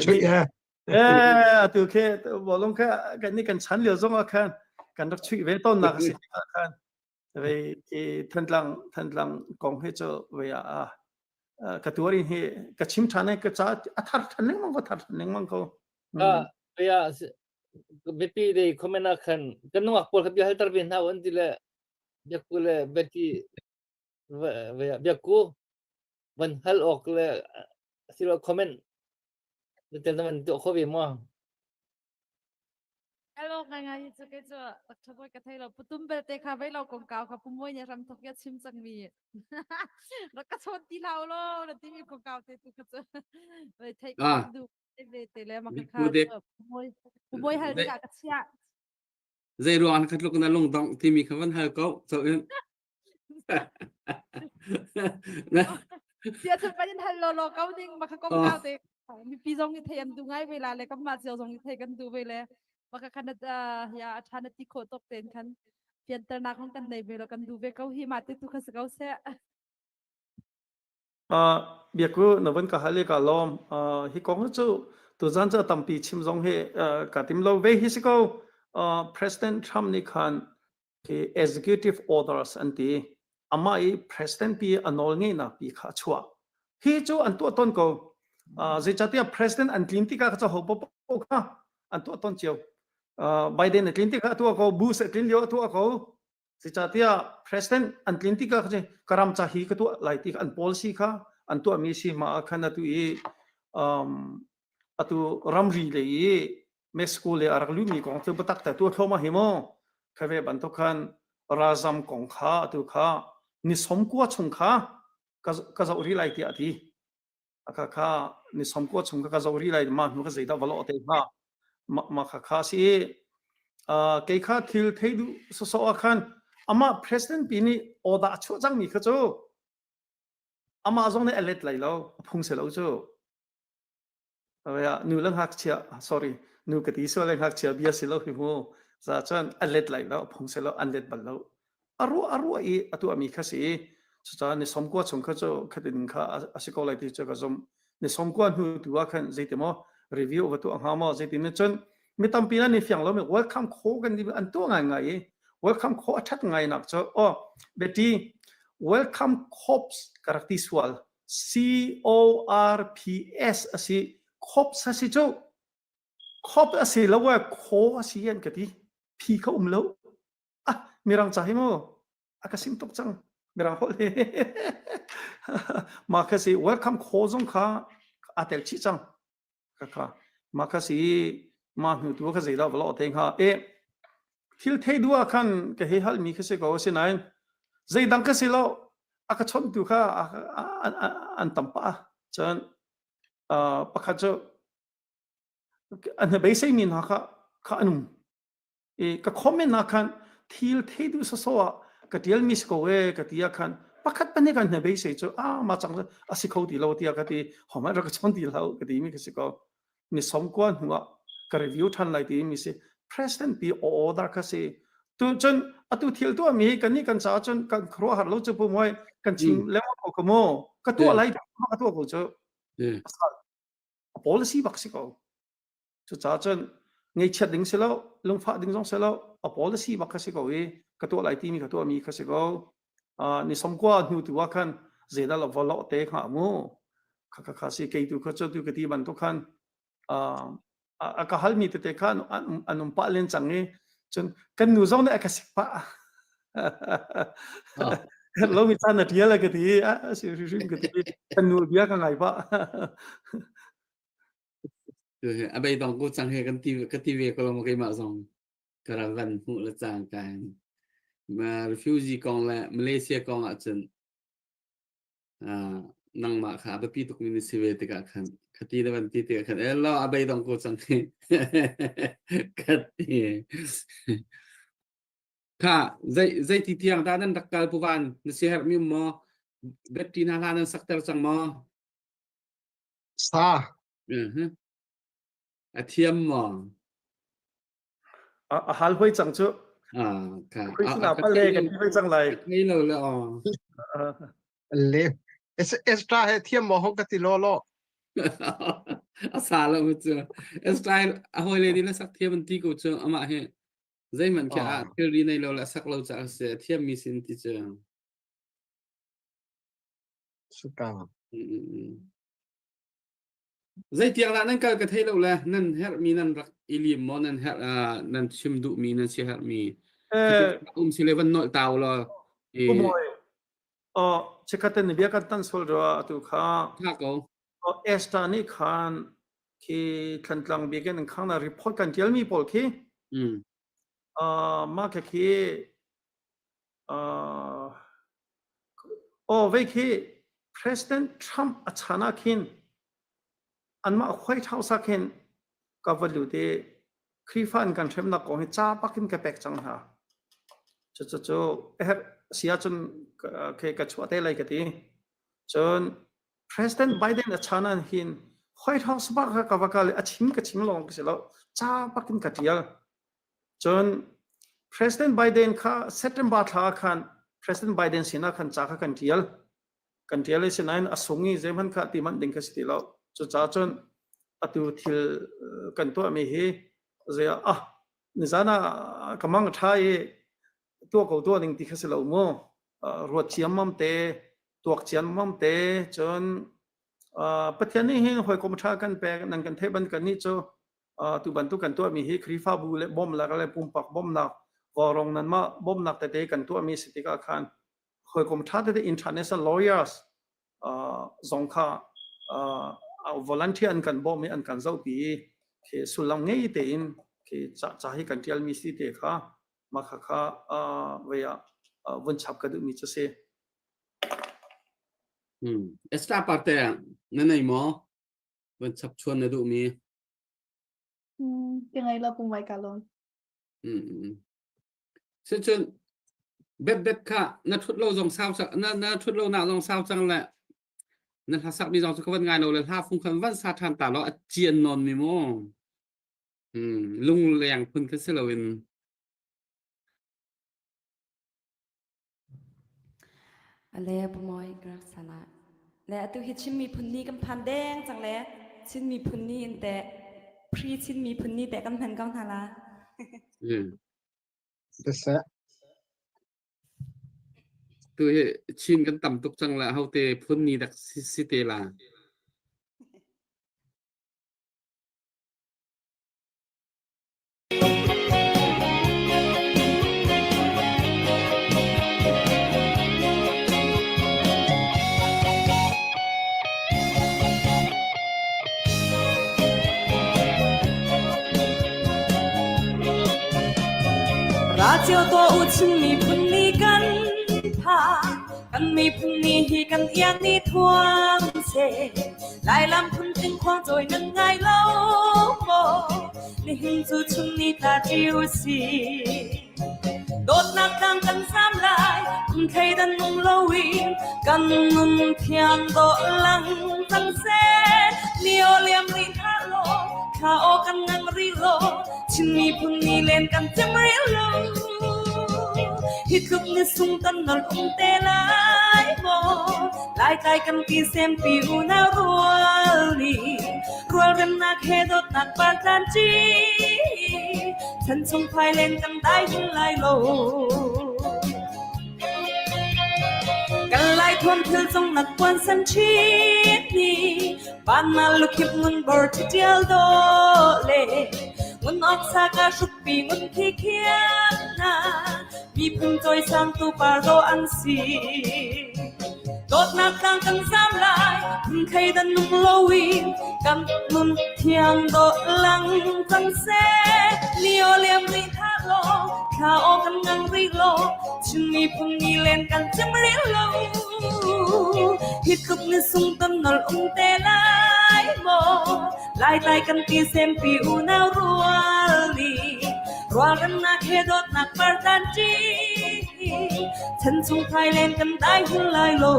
chuih he eh atu khi bawlung kha kan ni kan chan lio zong ah khan kan rak chuih ve tawn nak si khan vei khi Thantlang Thantlang kong hi cu vei ah ka tuar in hi ka chim ṭhan i ka ca a thar ṭhan lengmang ko thar ṭhan lengmang ko. Ah, ya biapi dei comment ah khan kan nungak pawl kha bia halter ve hna an ti le biakku le beti biakku van hal awk le silo comment tel na van tuah kho ve maw? Hello ngai ngai hi cu kei cu Dr. Boy ka thei lo putum belte kha vei lo kongkau kha pumoi nih ram thok ya chim cang mi rak ka chawn ti hlau lo na ti mi kongkau te tu kha cu vei thei ka du ve te le ma kha pumoi pumoi hal ding ka chia zei ruang kha tluk na lung dong timi kha van hal ko so in Sia cu kan in hal law law ko ding ma kha kong kau te mipi zong i thei an du ngai ve la le kan mah cio zong i thei kan du ve le ma kha khan ya a tha na ti kho tok ten khan. Fianternak hong kan nei ve lo kan duh ve ko hi mah te tu kha si ko seh. Uh, biaku na van ka hal i ka lawm. Uh, hi kong cu tuzan cu tampi chim zong hi uh, ka tim lo ve hi si ko. Uh, President Trump nih khan khi executive orders an ti. Amah i president pi a nawl ngeihnak pi kha a chuah. Hi cu an tuah ton ko. Uh, zeicahtiah president an tlin tikah kha ho popo kha an tuah ton cio. Uh, Biden a tlin tikah a tuah ko, Bush a tlin lio a tuah ko. Zeicahtiah president an tlin tikah kha ka ram ca hi ka tuah lai ti an policy kha an tuahmi si ma ah khan atu i um, atu ramri lei i Mexico le a rak lumi kong cu biatak te tuah thluahmah hi mu kha ve bantuk khan ralzam kong kha atu kha ni 90 chung kha ka zoh rih lai tiah a ti. Kha kha ni 90 chung kha ka zoh rih lai mah hnu ka zeidah va lawh te hnga mah kha kha si i kei kha thil thei duh sawsawh ah khan amah president pi nih order a chuah cangmi kha cu amah zong nih a let lai lo a phung si lo cu nu le ngakchia sorry nu ka ti sual le ngakchia bia si lo hi mu za cun a let lai lo phung si lo an let bal lo a ruah a ruah i a tuahmi kha si i cucaah ni 90 chung kha cu khatin kha a si ko lai ti cu ka zumh ni 90 hnu tu ah khan zeiti maw review va tuah hnga maw zeitin nih cun mi tampi nan i fiang lo mi welcome kho kan ti an tuah ngai ngai i welcome kho a that ngai nak cu oh beti welcome corps ka rak ti sual C O R P S a si corps a si cu corps a si lo e kho a si an ka ti phi kha um lo ah mirang ca hi mu a ka sim tuk cang mirang holh hi ma kha si welcome kho zong kha a tel chih cang kha kha ma kha si ma hnu tu kha zeidah valo te hnga e thil thei du ah khan ka he hal mi kha si ko asinain zeidang ka si lo a ka chawnh tu kha an tam pa cun pakhat cu an beisei mi hna kha kha an um i ka comment ah khan thil thei duh soso ah ka tial mi si ko e ka ti ah khan pakhat pahnih kan hna beisei cu a ma cang a si kho ti lo tiah ka ti homa ra ka chon ti lo ka ti mi ka si ko ni 90 hnu ah ka review than lai ti mi si president pi order kha si tu cun atu thil tu mi kan ni kan ca cun kan khro har lo chu pu moi kan chim lengmang ko ko mo ka tuah lai ka tuah ko chu policy bak si ko Cucaah cun ngaihchiat ding si lo, lungfah ding zong si lo, a policy bak kha si ko i ka tuah lai timi ka tuahmi kha si ko. Uh, ni 90 hnu tu ah khan zeidah lo va lo te kha mu. Kha kha kha si kei tu kha cu tu ka ti bantuk khan uh, a ka halmi tete kha an, an um pah len cang i cun kan nu zong nih a ka sik pah. Lo mi caan na tial a ka ti a si hrim ka ti kan nu bia ka ngai pah. A beidong ko cang he kan ti ka ti ve ko lo maw keimah zong ka rak van hmuh le cangka in refugee kong le Malaysia kong ahcun nangmah kha a biapi tukmi na si ve tikah khan khati na van ti tikah khan elo a beidong ko cang hi ka ti kha zei zei ti tiang dah nan rak kal pu van na si herhmi um maw bet ti hna hla nan sakter cang maw Sa. Mhm. A thiam maw? A, a hal hoi cang cu. Ah, ka. Hoi sinah pale kan ti hoi cang lai. Ngei lo le aw. Le. Extra he thiam maw hong ka ti lo lo. A sa lo mu cu. Extra a hoi le ni la sak thiam an ti ko cu amah he zeihmanh khi a thilri nei lo le sak lo ca a si a thiam mi sin ti cu. Suka. Zeitiang dah nan kal ka thei lo le nan herhmi nan rak i lim maw nan herh uh, nan chim duhmi nan si herhmi um si le van nolh tau law i Umoi oh chikhaten ni bia kan tan sol ro atu kha tha ko oh Esther nih khan khi thlantlang biakin khang na report kan tial mi pawl khi mm uh, ma kha khi uh, oh vei khi President Trump a chan ah khin anmah White House ah khin ka va lut i Khrihfa an kan hremnak kong hi ca bak in ka pek cang hna. Cucu a herh si ahcun ka ka chuah te lai ka ti. Cun President Biden a chan ah hin White House bak kha ka va kal i a chim ka chim lawng ka si lo. Ca bak in ka tial. Cun. President Biden kha September thla khan President Biden sinah khan ca kha kan tial. Kan tial i sinain a sung i zeihmanh kha ti manh ding kha si ti lo. Cucaah cun atu thil kan tuahmi hi zei ah ah nizan ah ka mang a ṭha i tuah ko tuah ning ti kha si lo mu. Ruat ciammam te, tuak ciammam te, cun Pathian nih hin hawikom ṭha kan pek nan kan theih ban kan nih cu tu bantuk kan tuahmi hi Khrihfabu le bawmnak le pumpak bawmnak vaurawng nanmah bawmnak tete kan tuahmi si tikah khan hawikom ṭha tete international lawyers zong kha volunteer an kan bawm i an kan zohpi i khi sullam ngei tein khi ca hi kan ṭialmi si te kha mah kha kha vei ah vun chap ka duhmi cu si. Extra parte na nei maw? Van chap chuan na duhmi? Ka ngei lo pum vai ka lawm. Sicun bet bet kha na thut lo zong sau na na thut lo nak zong sau cang le na hla sak mi zong cu ka van ngai lo le hla fung khan van sa than ta lo a cian non mi mu. Lung leng phun kha si lo in. Ale pumawi ka rak sana. Le atu hi Chin miphun ni kan phan deng cang le Chin miphun ni in teh pre Chin miphun ni teh kan hman ko hna la. Siseh. Tu hi Chin kan tam tuk cang la hote phun ni dak si, si te la. Ra cio tuah u Chin miphun nih kan tha kan miphun nih hi kan iang ni thuang seh Lailam phun tling khuang cawi nan ngai lo maw nihin cu chun ni tla ṭi u si dawtnak tlang kan zam lai kum thei dan nung loin kan nun thiang dawh lang cang seh ni aw liam rih hna law thla aw kan ngang rih lo Chin miphun ni len kan cem rih lo hi tluk ni sung kan nol um te lai maw Laitlai kan ti sempi unau rual nih rualremnak he dawtnak par tlan ṭi chan chung phai len kan dai hin lai lo. Kan lai thuam thil cung nak puan san ṭhit ni van na lukhip ngun bor ṭhi ṭial do le ngun ok sa ka hruk pi ngun khi khiam na miphun cawisang tu par do an si. Dawtnak tlang kan zam lai, phun thleidan nung loin kan nun thiang dawh lang cang seh. Lio liam rih hlah law, thla aw kan ngang rih law, Chin miphun ni len kan cim rih lo. Hi tluk ni sung ton nol um te lai maw, Laitlai kan ti sempi unau rual nih rualremnak he dawtnak par tlan ṭi chan chung phai len kan dai hun lai lo.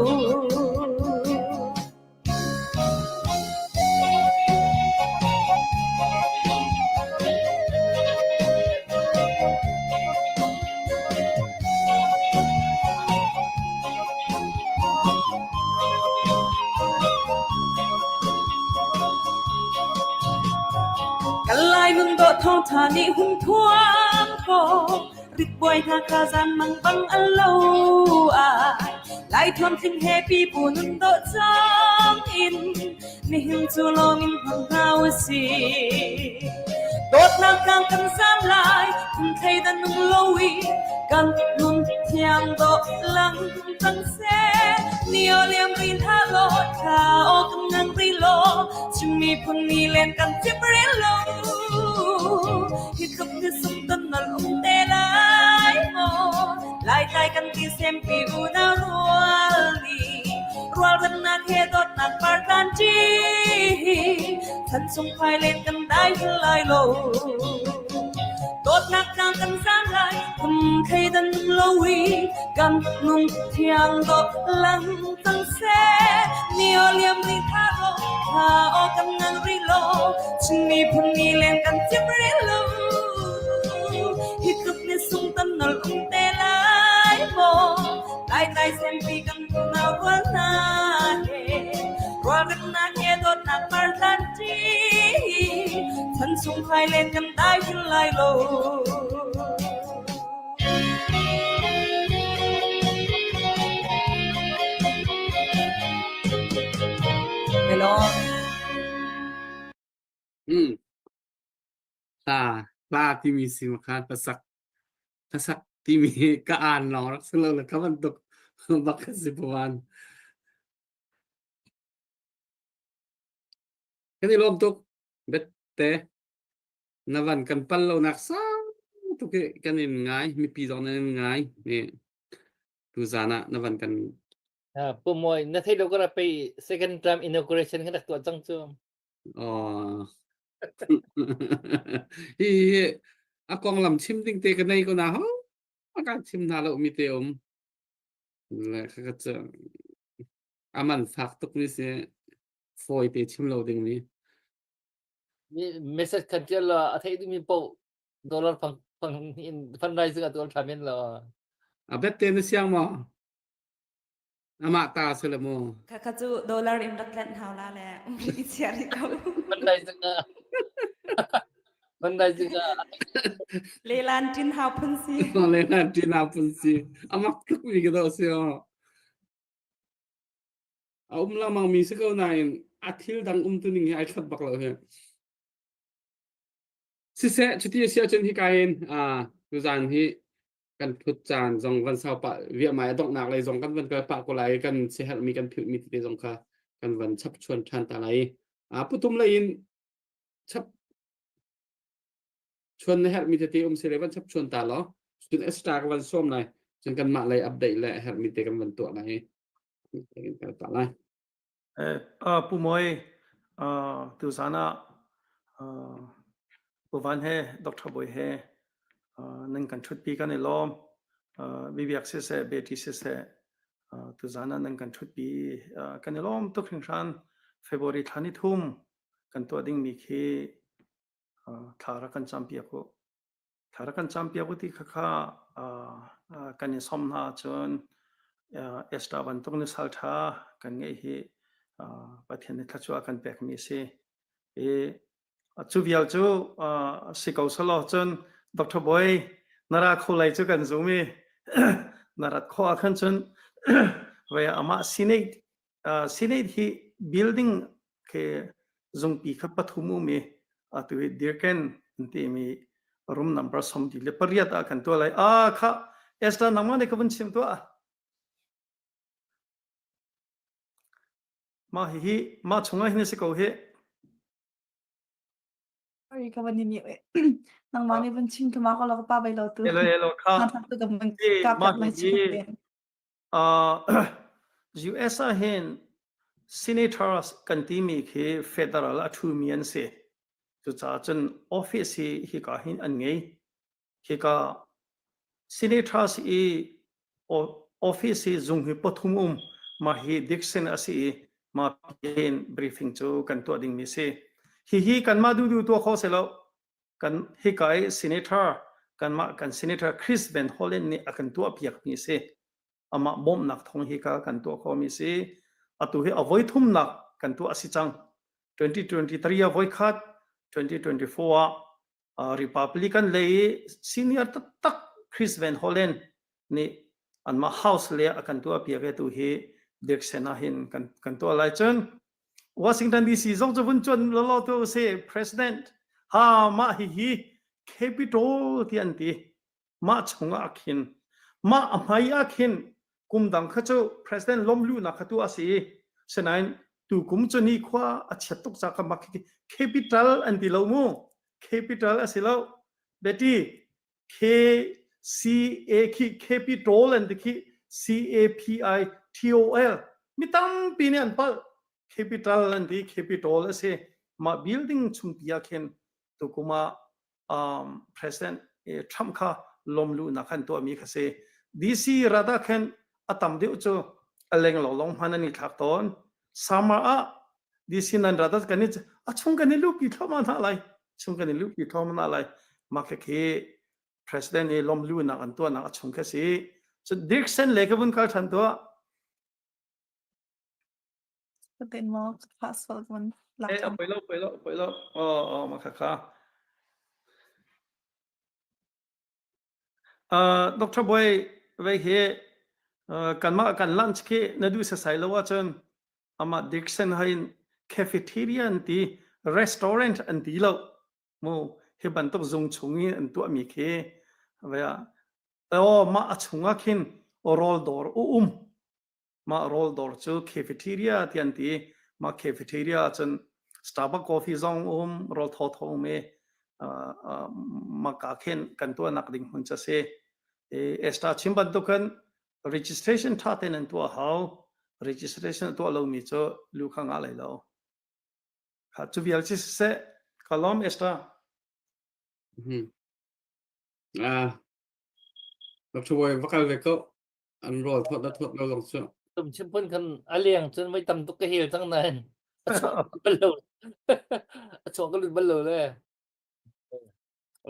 Kan Lai nun dawh thawngṭha nih hun thuam kaw ritbuai hna kha zan mang bang an lo ai. Lai thuam tling he pipu nun dawh cang in nihin cu lawm in hmang hna usih. Dawtnak tlang kan zam lai, phun thleidan nung lo i kan nun thiang dawh lang cang seh. Ni aw liam rih hlah law, thla aw kan ngang rih law, Chin miphun ni len kan cim rih lo. Hi tluk ni sung ton nal um te lai maw, Laitlai kan ti sempi unau rual nih rualremnak he dawtnak par tlan ṭi chan chung phai len kan dai lai lo. Dawtnak tlang kan zam lai, kum thleidan lo i kan nung thiang dawh lang cang seh. Ni aw liam rih hlah law, thla aw kan ngang rih lo, Chin miphun ni len kan cim rih lo. Hi tluk ni sung tan. chung hlai len kan dai hin lai lo. Hello. Hmm. Hla, hla timi si ma kha hlasak hlasak timi ka aan lawng rak si lo le ka bantuk bak ka si pawan. Kan i lawm tuk. Bette na van kan pal lo nak sang tuk i kan in ngai mipi zong nan in ngai ni tuzan ah na van kan Pu Mawi na thei lo ka ra pei second term inauguration kan rak tuah cang cu. Oh. Hi hi a konglam chim ding te ka nei ko na ho ka chim hna lo mi te um le ka ka cu aman fak tuk mi si fawi te chim lo ding mi Mi message kan tial la a thei ding mi po dollar phang phang in fundraising a tual tha men la. A bet te na siang maw Amah ta si le mu. Khakha cu dollar in rak tlanh hau la le um i chia rih ko. Fundraising ah. Fundraising ah. Lelan tin hau phun si. Lelan tin hau phun si. Amak tuk mi ka do si o. A um lamang mi si ko nain a thil dang um tu ning hi ai thlat bak lo hi. Siseh chuti a si ahcun hika hin tuzaan hi kan thut caan zong van sau pah viahmai a donghnak lei zong kan van kal pah ko lai kan siaherhmi kan philhmi tete zong kha kan van chap chuan ṭhan ta lai. Putum lei in chap chuan na herhmi tete um sile van chap chuan ta law cun extra ka van sawm lai cun kanmah lei update le herhmi te kan van tuah lai kan kal ta lai. Pu Mawi, tuzaan ah Pu Van he Dr. Bawi he nan kan ṭhutpi kan i lawm. Bibiak siseh, Beti siseh, tuzaan ah nan kan ṭhutpi kan i lawm tuk hringhran. February thla ni thum kan tuah dingmi khi thla rak kan campiak u. Thla rak kan campiak u ti kha kha kan i sawm hna ahcun Esther bantuk nusal ṭha kan ngeih hi Pathian nih thluachuah a kan pekmi a si. I cu vial cu si ko selaw cun Dr. Bawi na ra kho lai cu kan zum i na rat khawh ah khan cun vei amah Senate Senate hi building khi zungpi kha pathum um i atu hi Dirken an timi room number 48 ah kan tuah lai. Ah kha Esther nangmah nih ka vun chim tuah. Mah hihi mah chungah hin a si ko hi. Sorry ka van ni nangmah nih vun chim thuma ko lo ka pa bai lo tu. Elo elo kha. Tu ka vun kap lai chim. US ah hin senators kan timi khi federal a ṭhumi an si. Cucaah cun office hi hika hin an ngei. Hika senators i office hi zung hi pathum um. Mah hi Dixon a si i mah hin briefing cu kan tuah dingmi si. Hihi kanmah duhduh tuah kho si lo. Kan hika i senator kanmah kan senator Chris Van Hollen nih a kan tuahpiakmi si. Amah bawmhnak thawng hika kan tuah khomi si. Atu hi a voi thumnak kan tuah a si cang. 2023 ah voi khat, 2024 ah Republican lei i senior taktak Chris Van Hollen nih anmah House le a kan tuahpiak i tu hi Dirksen ah hin kan kan tuah lai cun Washington DC zong cu vun cuan lawlaw tu si President ha mah hihi Capitol ti an ti mah chungah khin mah a hmai ah khin kum dang kha cu President lawmluhnak kha tu a si sinain tu kum cu ni khua a chiat tuk ca ka mak capital an ti lo mu capital a si lo Betty K C A khi Capitol an ti khi C A P I T O L mi tampi nih an palh capital an ti capital a si mah building chungpi ah khin tukum ah um, president eh, Trump kha lawmluhnak khan tuahmi kha si DC rada khin a tam deuh cu a leng lo long hman an i thlak tawn summer ah DC nan rada kan i a chung kan i luhpi thluahmah hna lai chung kan i luhpi thluahmah hna lai mah khi khi president i lawmluhnak an tuahnak a chung kha si so Dirksen le ka vun kal than tuah Ka ten mo ka fa sual ka van lak Eh, than. poi lo, poi lo, poi lo. Oh, oh, ma kha kha. Uh, Dr. Boy vei hi uh, kanmah kan lunch khi na duh sasai lo ahcun amah Dixon hain cafeteria an ti restaurant an ti lo mu hi bantuk zung chung i an tuahmi khi vei ah oh mah a chungah khin rawl dawr u um Mah rawl dawr cu cafeteria ti an ti. Mah cafeteria ahcun Starbucks coffee zong um, rawl thawthaw um i uh, mah ka khin kan tuahnak ding hmun cu a si. Esther chim bantukin registration ṭha tein an tuah hau. Registration a tuah lomi cu lu kha ngah lai lo. Kha cu vial ci siseh, ka lawm Esther. Mm-hmm. Ah, Dr. Boy, va kal ve ko. An rawl thawt le thawt lo zong cu. Tum chim phun khan a leng cun voi tam tuk ka hel cang nain a chuah bal lo. A chuah ka lut bal lo le.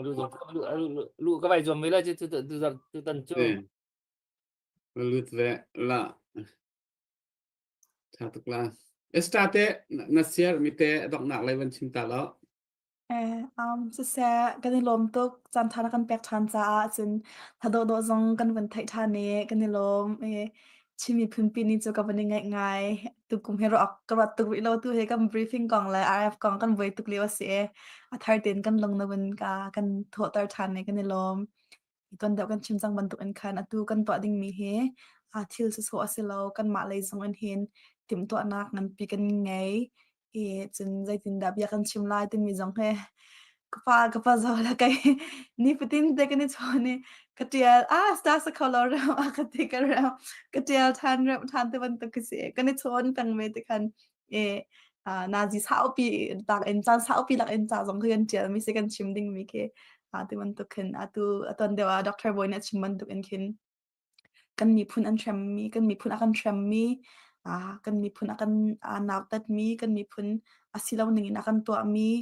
Lu lu ka vai zuam ve la cu tu tan cu. Lut ve la. Tha tuk la. Esta te na share mi te donghnak lei van chim ta lo. Eh, um, siseh, kan i lawm tuk. Caan ṭha na kan pek ṭhan caah cun hla dawhdawh zong kan van theih ṭhan i kan i lawm. I Chin miphun pi ni cu ka van i ngaih ngai. Tukum hi ruah ka ruat tuk rih lo. Tu hi kan briefing kong le RF kong kan buai tuk lio a si i a thar tein kan lung na vun ka kan thawhter ṭhan i kan i lawm. Tuan deuh kan chim cang bantuk in khan atu kan tuah dingmi hi aa thil sawsawh a si lo. Kanmah lei zong in hin timhtuahnak nganpi kan ngei. I cun zeitindah bia kan chim lai timi zong hi ka pa ka pa zo la kai nifatin te kan i chawn i ka ṭial ah star sa kho lo rem a ka ti ka rem ka ṭial ṭhan rem ṭhan te bantuk ka si kan i chawn peng me te khan i nazi saupi tak in caan saupi lak in ca zong khi kan ṭial mi si kan chim ding mi khi ti bantuk khin atu atuan deuh ah Dr. Boy nih a chim bantuk in khin kan miphun an hremmi kan miphun a kan hremmi kan miphun a kan nautatmi kan miphun a si lo ning in a kan tuahmi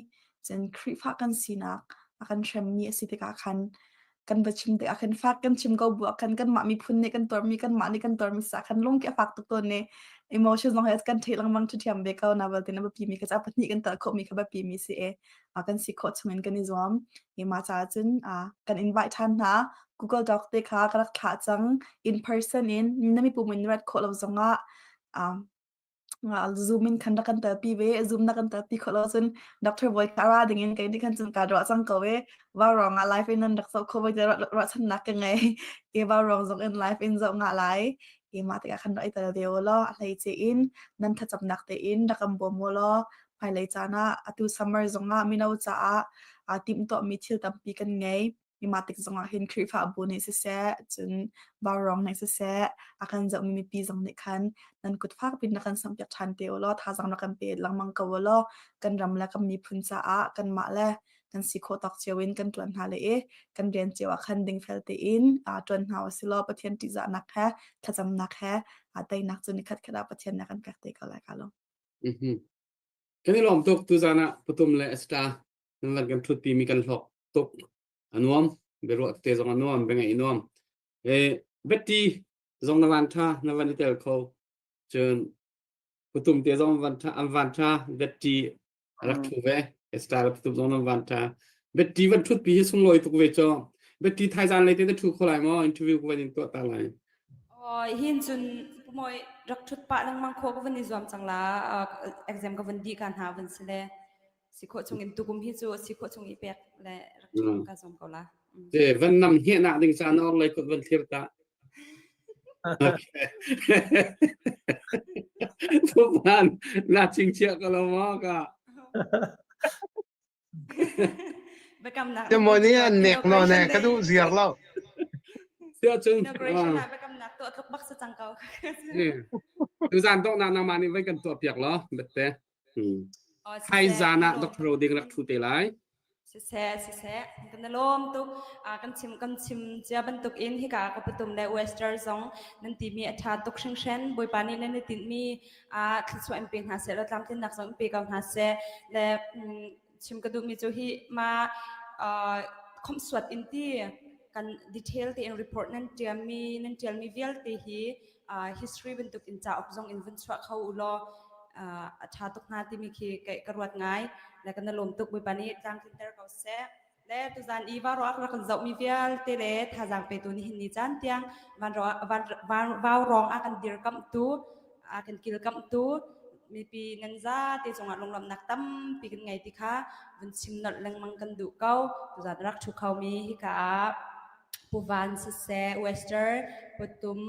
cun Khrihfa kan sinak a kan hremmi a si tikah khan kan va chim tikah khan fak kan chim ko bu ah khan kanmah miphun nih kan tuarmi kanmah nih kan tuarmi sa khan lung khi a fak tuk tawn i emotion zong hi kan theih lengmang ṭhiam ve ko na balte na biapi mi kha ca pahnih kan tel khawhmi kha biapi mi si i kan si khawh chungin kan i zuam i mah caah cun kan invite ṭhan hna Google Doc te kha ka rak thlah cang in person in na mipum in rat khawh lo zongah Zoom in khan rak kan telpi ve. Zoom na kan telpi khawh lo cun Dr. Bawi kha ra ding in kei nih khan cun kaa ruah cang ko i vaurawng ah live in nan rak zoh kho ve ti ruahchannak ka ngei. I vaurawng zong in live in zoh ngah lai. I mah tikah khan rak i tel ve u law a hleice in nan thlacamnak tein rak kan bawm u law hmailei caan ah atu summer zong ah mino caah aa timhtuahmi thil tampi kan ngei. Mah tik zongah hin Khrihfabu nih siseh, cun vaurawng nih siseh, a kan zohmi mipi zong nih khan nan kut fakpi na kan samhpiak ṭhan te u law thazaang rak kan pe lengmang ko u law kan ram le kan miphun caah kanmah le kan si khawh tawk cio in kan ṭuan hna le i kan rian cio ah khan dingfel tein aa ṭuan hna u sih law Pathian ṭihzahnak he thlacamnak he aa teinak cu nikhat khat ah Pathian nih a kan pek te ko lai ka lawm. Mhm. Kan i lawm tuk tuzan ah Patum le Esther nan van kan ṭhutpi mi kan hlawk tuk. A nuam. Biaruah te zong a nuam, biangaih a nuam. E, Betty zong na van ṭha, na van i tel kho. Cun Patum te zong van ṭha, an van ṭha. Betty a rak ṭhu ve. Esther le Patum zong nan van ṭha. Betty van ṭhutpi hi sunglawi tuk ve cu. Betty thaizan lei te na ṭhu kho lai maw? Interview ka van in tuah ta lai. Oi, hin cun pumoi rak ṭhut pah lengmang khawh ka van i zuam cang la. Exam ka van dih ka hna van si le. Si khawh chung in tukum hi cu si khawh chung i pek le rak ṭhut ka zuam ko la. Te van nam hngehnak ding caan or lei kut van thlir ta. Tupan na chingchiah ko lo maw ka? Biakamnak Te mo ni an nek no ne ka duh ziar lo. Sia cun Inauguration ah biakamnak tuah tluk bak sa cang ko. Tuzan donghnak nangmah nih voi kan tuah piak law bette. Hai zan ah Dr. Roding rak thu te lai. Siseh, siseh, kan i lawm tuk. Kan chim kan chim cia bantuk in hika ka patum le Western zong nan timi a ṭha tuk hringhran. Bawipa nih nan i tinhmi ah thluachuah in pe hna seh law tlamtlinnak zong in pe ko hna seh. Le chim ka duhmi cu hi ma khomhsuat in ti kan detail tein report nan ṭialmi nan ṭialmi vialte hi history bantuk in cauk zong in vun chuah kho u law a ṭha tuk hnga timi khi ka ruat ngai. Le kan i lawm tuk Bawipa nih tlamtlinter ko seh. Le tuzan i varo ak rak kan zohmi vialte le thazaang petu nihin ni caan tiang van van van vau rong a kan dirkamhtu a kan kilkamhtu mipi nan za te cungah lunglawmhnak tampi kan ngei ti kha vun chim nolh lengmang kan duh ko. Tuzan rak thu kho mi hika ah Pu Van siseh, Wester, Pu Tum,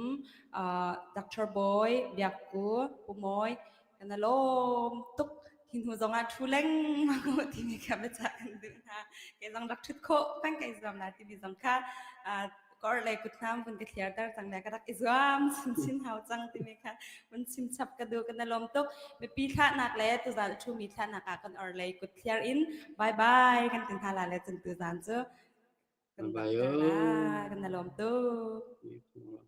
uh, Dr. Boy, Biakku, Pu Mawi, kan lawm tuk hi hnu zong ah thu lengmang u timi kha biachah kan duh hna kei zong rak thut khawh peng kai zuam la timi zong kha kor le kuthnam vun ka thliar ter cang le ka rak i zuam chinchin hau cang timi kha vun chim chap ka duh kan lawm tuk mipi thlahnak le tuzan thu mi thlahnak ah kan or lei kut thliar in bye bye kan tin hna la le cun tuzan cu Bye bye. Kan lawm tuk.